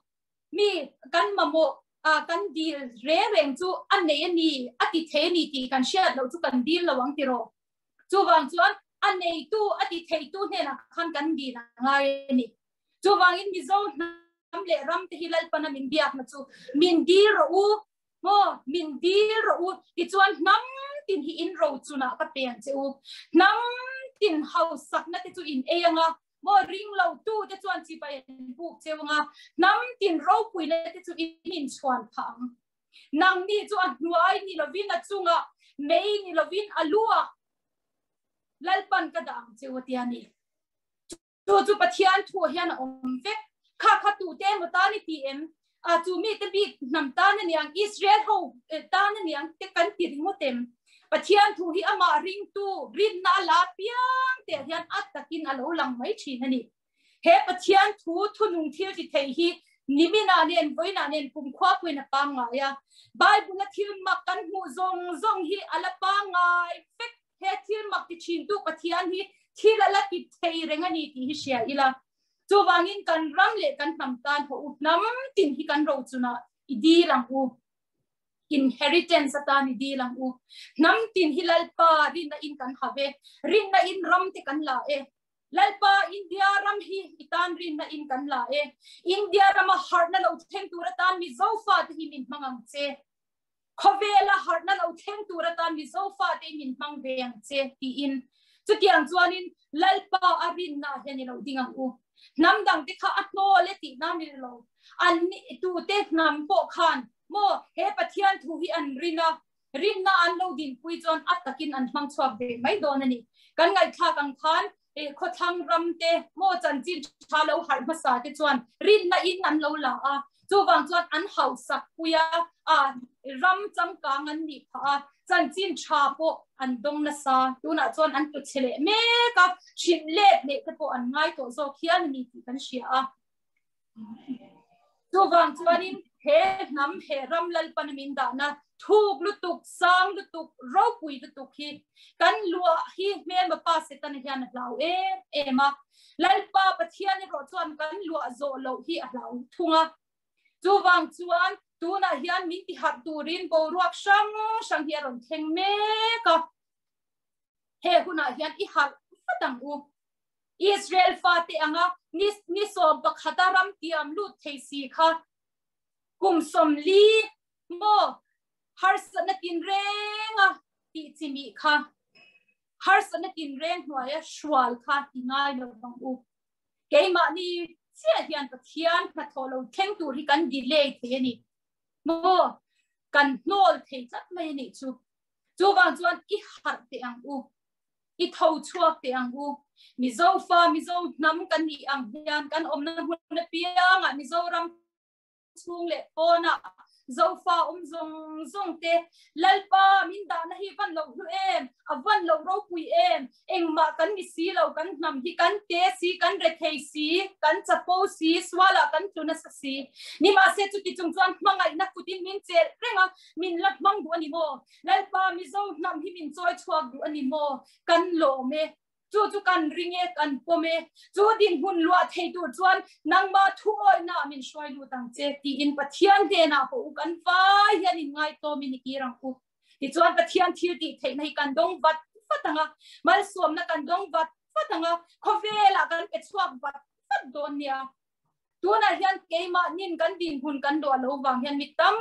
mi kan mamawh a kan dil reng reng chu a nei a ni, a ti thei a ni tih kan hriat loh chu kan dil lo ang tiraw. Chuvang chuan a neitu a ti theitu hnenah khan kan dil a ngai a ni. Chuvangin Mizo hnam leh ram te hi Lalpana min biakna chu min dil rawh u, maw min dil rawh u, tichuan hnam tin hi in ro chunah ka pe ang che u. Hnam tin hausakna te chu in ei anga, maw ring lo tu te chuan chibai an buk cheu anga, hnam tin ropuina te chu in inchhuan phah ang. Nangni chu a hnuai ni lovin a chungah, mei ni lovin a luah. Lalpan ka dah ang che u a ti a ni. Chu chu Pathian thu hian a awm vek. Kha kha tu te emaw tan i ti em? A chu mi te bik hnam tan a niang, Israel ho tan a niang te kan ti ringawt em? Pathian thu hi amah ringtu rinna a la piang teh hian a takin a lo lang mai thin a ni. He Pathian thu thunung thil ti thei hi niminah nen vawiinah nen kumkhua pawhin a pangngai a. Bible-a thil mak kan hmuh zawng zawng hi a la pangngai vek. He thil mak ti thintu Pathian hi thil a la ti thei reng a ni tih hi hria ila. Chuvangin kan ram leh kan hnam tan haw u hnam tin hi kan rochunah i dil ang u. Inheritance atan i dil ang u. Hnam tin hi Lalpa rinna in kan ha ve. Rinna in ram te kan la e. Lalpa India ram hi i tan rinna in kan la e. India rama harhna lo thleng tur atan Mizo fate hi min hmang ang che. Khawvela harhna lo thleng tur atan Mizo fate min hmang ve ang che tiin chutiang chuanin Lalpa a rinna hian i lo ding ang u. Hnam dang te kha a hnawl e tih nan i lo. An tute hnam pawh khan maw he Pathian thu hi an rin a, rinna an lo dinpui chuan a takin an hmang chhuak ve mai dawn a ni. Kan ngaihthlak ang khan khawthlang ram te maw chanchin tha lo harh hmasa te chuan rinna in an lo la a, chuvang chuan an hausak pui a, a ram changkang an nih phah a, chanchin tha pawh an dawng nasa, tunah chuan an tu chhe leh mek a, hrilh let leh te pawh an ngai tawh zawk hian a ni tih kan hria a. Chuvang chuanin he hnam he ram Lalpan min dahna thuk lutuk, sang lutuk, ropui lutuk hi kan luah hi hmelma pa Setana hian a hlau em em a. Lalpa Pathian erawh chuan kan luah zawh loh hi a hlau thung a. Chuvang chuan tunah hian min tiharh turin boruak hrang hrang hi a rawn thleng mek a. He hunah hian i harh vat ang u. Israel fate anga ni ni 11 a ram tiam lut thei si kha kum 40 maw harsatna tin renga tih chimi kha harsatna tin reng hnuaia hrual kha ti ngai lo vang u. Keimahni chiah hian Pathian hnathawh lo thleng tur hi kan delay thei a ni. Maw kan hnawl thei tlat mai a nih chu. Chuvang chuan i harh teh ang u. I tho chhuak teh ang u. Mizo fa, Mizo hnam kan nih ang hian kan awmna hmun apiangah Mizoram chhung leh pawnah Zofa awm zawng zawng te Lalpa min dahna hi van lo hlu em, a van lo ropui em, engmah kan ni si lo, kan hnam hi kan te si, kan rethei si, kan chapo si, sualah kan tlu nasa si. Nimahse chuti chung chuan hmangaihna kutin min chelh reng a, min la hmang duh a ni maw? Lalpa Mizo hnam hi min chawi chhuak duh a ni maw? Kan lawm e. Chu chu kan ring e, kan pawm e. Chu dinhmun luah thei tur chuan nangmah thuawihna min hruai lut ang che tiin Pathian hnenah pawh u kan vai hian in ngaitawmin i kir ang u. Tichuan Pathian thil tih theihna hi kan dawng vat vat ang a, malsawmna kan dawng vat vat ang a, khawvelah kan pe chhuak vat vat dawn nia. Tunah hian keimah nin kan dinhmun kan luah lo vang hian mi tam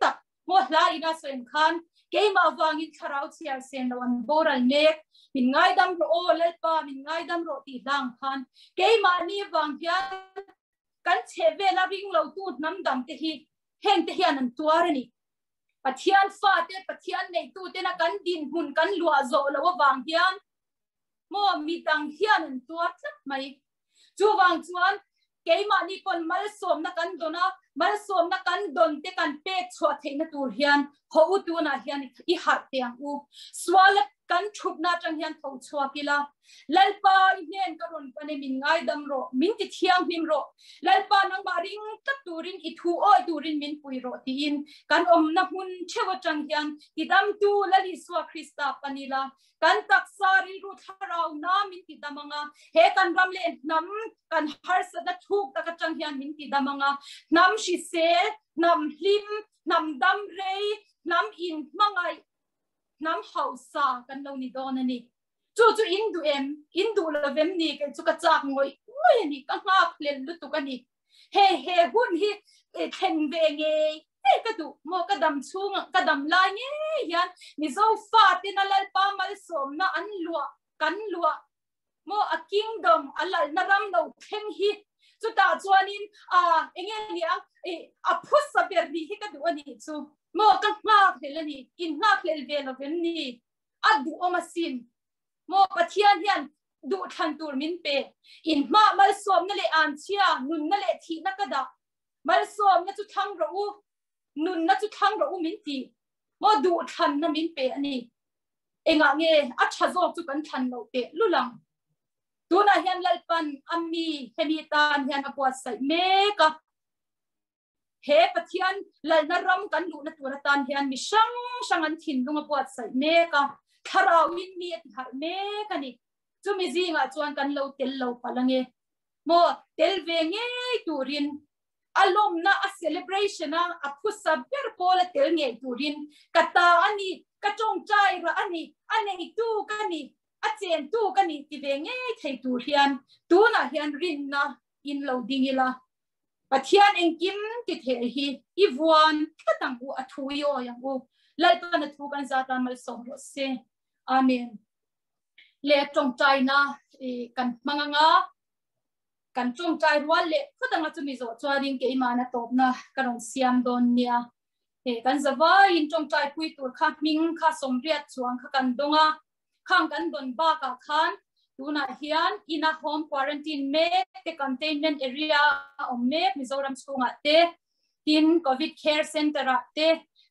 tak maw hla ina sawi khan keimah vangin thlarau chhiar sen lo an boral mek min ngaidam rawh aw Lalpa min ngaidam rawh tih hlang khan keimah ni vang hian kan chhe vela ring lo tu hnam dang te hi heng te hian an tuar a ni. Pathian fa te Pathian nei tu tena kan dinhmun kan luah zawh lo avang hian maw mi dang hian an tuar tlat mai. Chuvang chuan keimahni pawn malsawmna kan dawn a, malsawmna kan dawn te kan pek chhuah theihna tur hian haw u tunah hian i harh teh ang u. Suala kan thupna atang hian tho chhuak ila, Lalpa i hnen ka rawn pan e min ngaidam rawh, min ti thianghlim rawh, Lalpa nangmah ring tlat turin i thu awi turin min pui rawh tiin kan awmna hmun theuh atang hian tidamtu Lal Isua Krista pan ila, Kan taksa rilru thlarau na min ti dam anga, he kan ram leh hnam kan harsatna thuk tak atang hian min ti dam anga, hnam hrisel, hnam hlim, hnam dam rei, hnam in hmangaih, hnam hausa kan lo ni dawn a ni. Chu chu in duh em? In duh lo vem ni? Kei chu ka chak ngawih ngawih a ni, ka nghak hlel lutuk a ni. He he hun hi thlen ve ngei ngei ka duh maw ka dam chhung ka dam lai ngei hian Mizo fa tena Lalpa malsawmna an luah kan luah maw a kingdom a lalna ram lo thleng hi chutah chuanin a enge nia a phusa ber ni hi ka duh a nih chu maw ka nghak hlel a ni in nghak hlel ve lovem ni a duhawm asin. Mo Pathian hian duh thlan tur min pe. In hma malsawmna leh anchhia, nunna leh thihna ka dah. Malsawmna chu thlang rawh u, nunna chu thlang rawh u min ti. Mo duh thlanna min pe a ni. Engah nge a tha zawk chu kan thlan loh teh lul ang. Tunah hian Lalpan a mi hemi tan hian a buatsaih mek a. He Pathian lalna ram kan luhna tur atan hian mi hrang hrang an thinlung a buatsaih mek a, thlarauin mi a tiharh mek a ni. Chumi zingah chuan kan lo tel lo palh ange. Maw, tel ve ngei turin a lawmna, a celebration a, a phusa ber pawl a tel ngei turin ka ta a ni, ka tawngtai rah a ni, a neitu ka ni, a chentu ka ni ti ve ngei thei tur hian tunah hian rinna in lo ding ila. Pathian engkim ti theh hi i vuan tlat ang u, a thu i awi ang u. Lalpan a thu kan zat a malsawm rawh se. Amen. Le tawngtaina kan hmang anga kan tawngtai rual leh phawt anga chumi zawh chuanin keimahna tawpna ka rawn siam dawn nia. Kan zavaiin tawngtai pui tur kha hming kha sawmriat chuang kha kan dawng a. Khang kan dawn bakah khan tunah hian ina home quarantine mek te containment area a awm mek Mizoram chhungah te tin covid care center ah te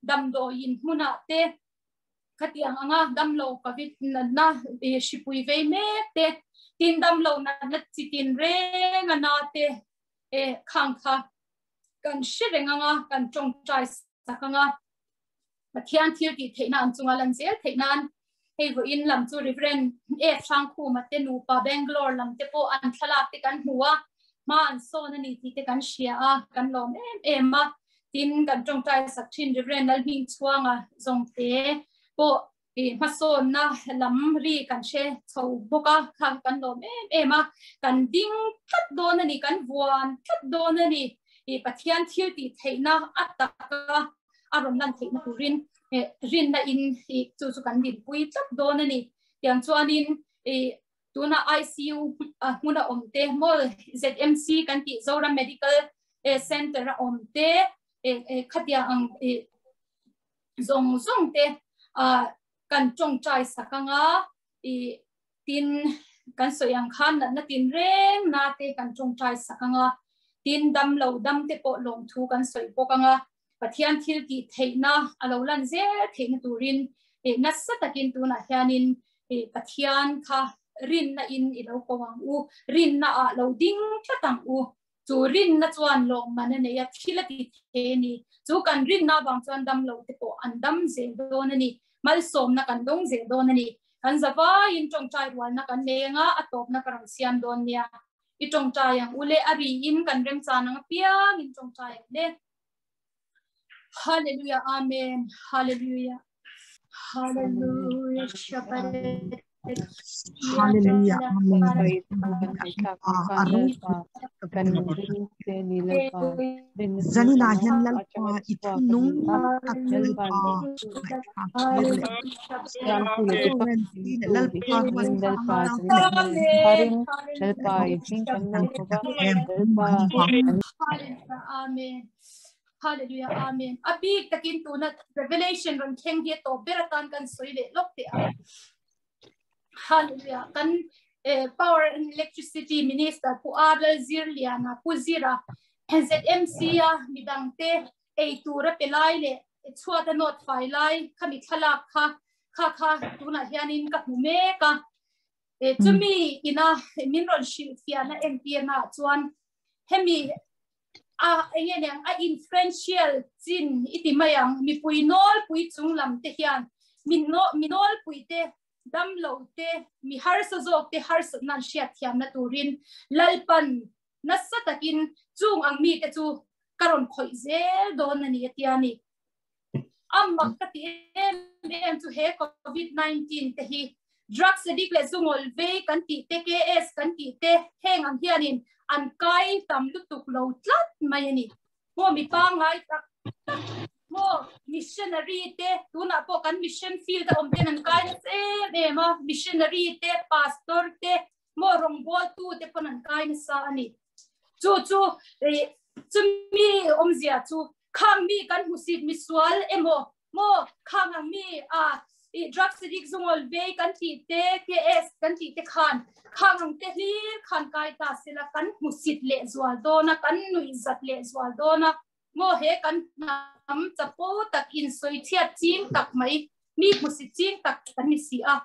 damdawiin hmunah te khatiang anga damlo covid natna hripui vei mek te tin damlo natna chitin reng a na te khang kha kan hre reng anga kan tawngtai sak anga. Pathian thil tih theihna an chunga lan zel theih nan hei vawiin lam chu Reverend F Hrangkhuma te nupa Bangalore lam te pawh an thlalak te kan hmu a, hma an sawn a ni tih te kan hria a, kan lawm em em a. Tin, kan tawngtai sak thin Reverend Lalhmingchhuanga zawngte pawh hmasawnna lam ri kan hre chho bawk a, kha kan lawm em em a. Kan ding tlat dawn a ni, kan vuan tlat dawn a ni. Pathian thil tih theihna a taka a rawn lan theihna turin rinna in chu chu kan dinpui tlat dawn a ni. Tiang chuanin tuna ICU hmuna awm te maw ZMC kan tih Zoram Medical Center a awm te khatiang ang zawng zawng te kan tawngtai sak anga tin kan sawi ang khan natna tin reng na te kan tawngtai sak anga tin dam lo dam te pawh lawmthu kan sawi bawk anga Pathian thil tih theihna a lo lan zel theihna turin nasa takin tunah hianin Pathian kha rinna in i lo ko ang u, rinna ah lo ding tlat ang u. Chu rinna chuan lawmman a nei a, thil a ti thei a ni. Chu kan rinna avang chuan dam lo te pawh an dam zel dawn a ni. Malsawmna kan dawng zel dawn a ni. Kan zavaiin tawngtai rualna kan nei anga a tawpna ka rawn siam dawn nia. I tawngtai ang u le, a riin kan remchan ang apiangin tawngtai ang le. Hallelujah, Amen, Hallelujah, Hallelujah, Hallelujah, Amen. Zanina hian Lalpa i thunung tak Lalpa Lalpa Amen. Hallelujah Amen. A bik takin tuna Revelation ron thleng hi to ber atan kan soi leh lok te a. Hallelujah. Kan Power and Electricity Minister Pu Adal Zirliana Pu Zira ZMC a midang te ei tura pe lai leh chhuata not fai lai khami thlalak kha kha kha tunah hianin ka hmu mek a. Chumi ina min ron hrilh fiahna entirna chuan hemi a enge niang a influential chin i ti mai ang mipui nawl pui chung lam te hian min no mi nawl pui te dam lo te mi harsa zawk te harsat nan hriat thiam na turin lalpan nasa takin chung ang mi te chu ka rawn khawih zel dawn ani atia ni amak ka ti em em chu he covid-19 te hi drugs addict leh zungol vei kan tih te KS kan tih te heng ang hianin an kai tam lutuk lo tlat mai ani maw mi pangai tak tak maw missionary te tunah pawh kan mission field a awm ten an kai nasa em em a missionary te pastor te maw rawngbawl tu te pawn an kai nasa ani chu chu chumi awmzia chu khang mi kan hmusit misual emaw maw khang ang mi a. I drugs addict zungol ve kan ti te KS kan ti te khan khang ang te hlir khan kai ta sela kan hmusit leh zual dawna kan nui zat leh zual dawna mo he kan hnam chapo tak in sawichhiat ching tak mai mi hmusit ching tak kan ni si a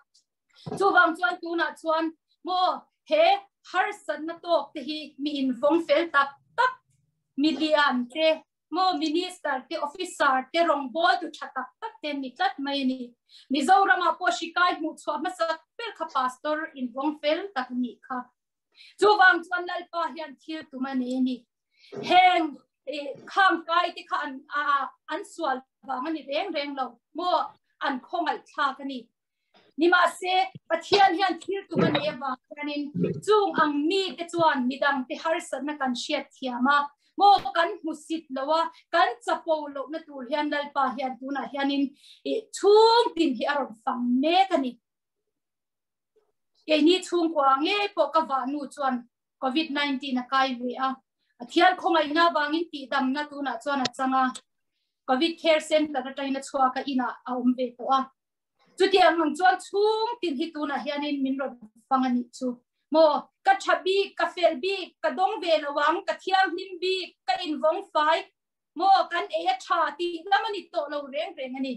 chuwang chuan tuna chuan mo he harsatna tawk te hi mi in vawng fel tak tak milian te mo minister te officer te rawngbawl tu tha tak tak te ni tlat mai ani Mizoram ah pawh hri kai hmuh chhuah hmasa ber kha pastor in vawng fel tak ni kha chuwang chuan Lalpa hian thil tum a nei ani heng khang kai te kha an an sual wang ani reng reng lo mo an khawngaih thlak ani Nimahse, Pathian hian thil tum a nei avang hianin chung ang mite chuan midang te harsatna kan hriat thiam a, maw kan hmusit lo a, kan chapo lohna tur hian Lalpa hian tunah hianin chhung tin hi a rawn fang mek a ni. Keini chhungkua ngei pawh ka vahnu chuan COVID-19 a kai ve a, Pathian khawngaihna avangin tihdamna tunah chuan a chang a, Covid Care Center atangin a chhuak a, inah a awm ve tawh a. Chutiang ang chuan chhung tin hi tunah hianin min rawn fang a nih chu. Maw, ka tha bik, ka fel bik, ka dawng ve lo ang, ka thianghlim bik, ka invawng fai, maw, kan ei a tha tih lam a ni tawh lo reng reng a ni.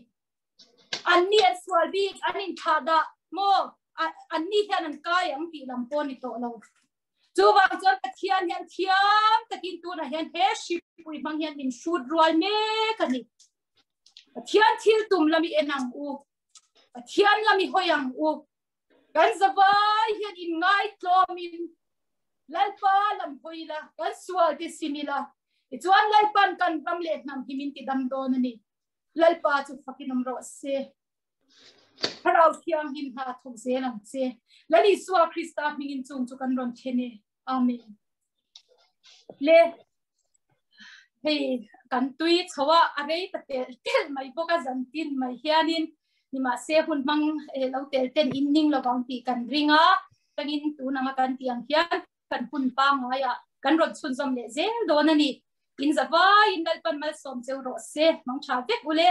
An ni an sual bik, an inthlah dah, maw, an ni hian an kai ang tih lam pawh a ni tawh lo. Chuvang chuan Pathian hian thiam takin tunah hian he hripui hmang hian min hrut rual mek a ni. Pathian thil tum lami en ang u. Pathian lami hawi ang u. Kan zavai hian in ngai tlawmin Lalpa lam hawi la, kan sual te sim ila. Tichuan Lalpan kan ram leh hnam hi min ti dam dawn a ni. Lalpa chu fakin awm rawh se. Thlarau Thianghlim hna thawk zel ang che. Lal Isua Krista hmingin chung chu kan rawn thlen e. Amen. Le hei kan tui chhoa a rei ta tel tel mai bawk a zan tin mai hianin nimahse hun hmang lo tel ten in ning lovang tih kan ring a tangin tunanga kan ti ang hian kan hun pangngai ah kan rawn chhunzawm leh zel dawn a ni. In zavai in Lalpan malsawm cheu rawh se. Mang tha vek ule.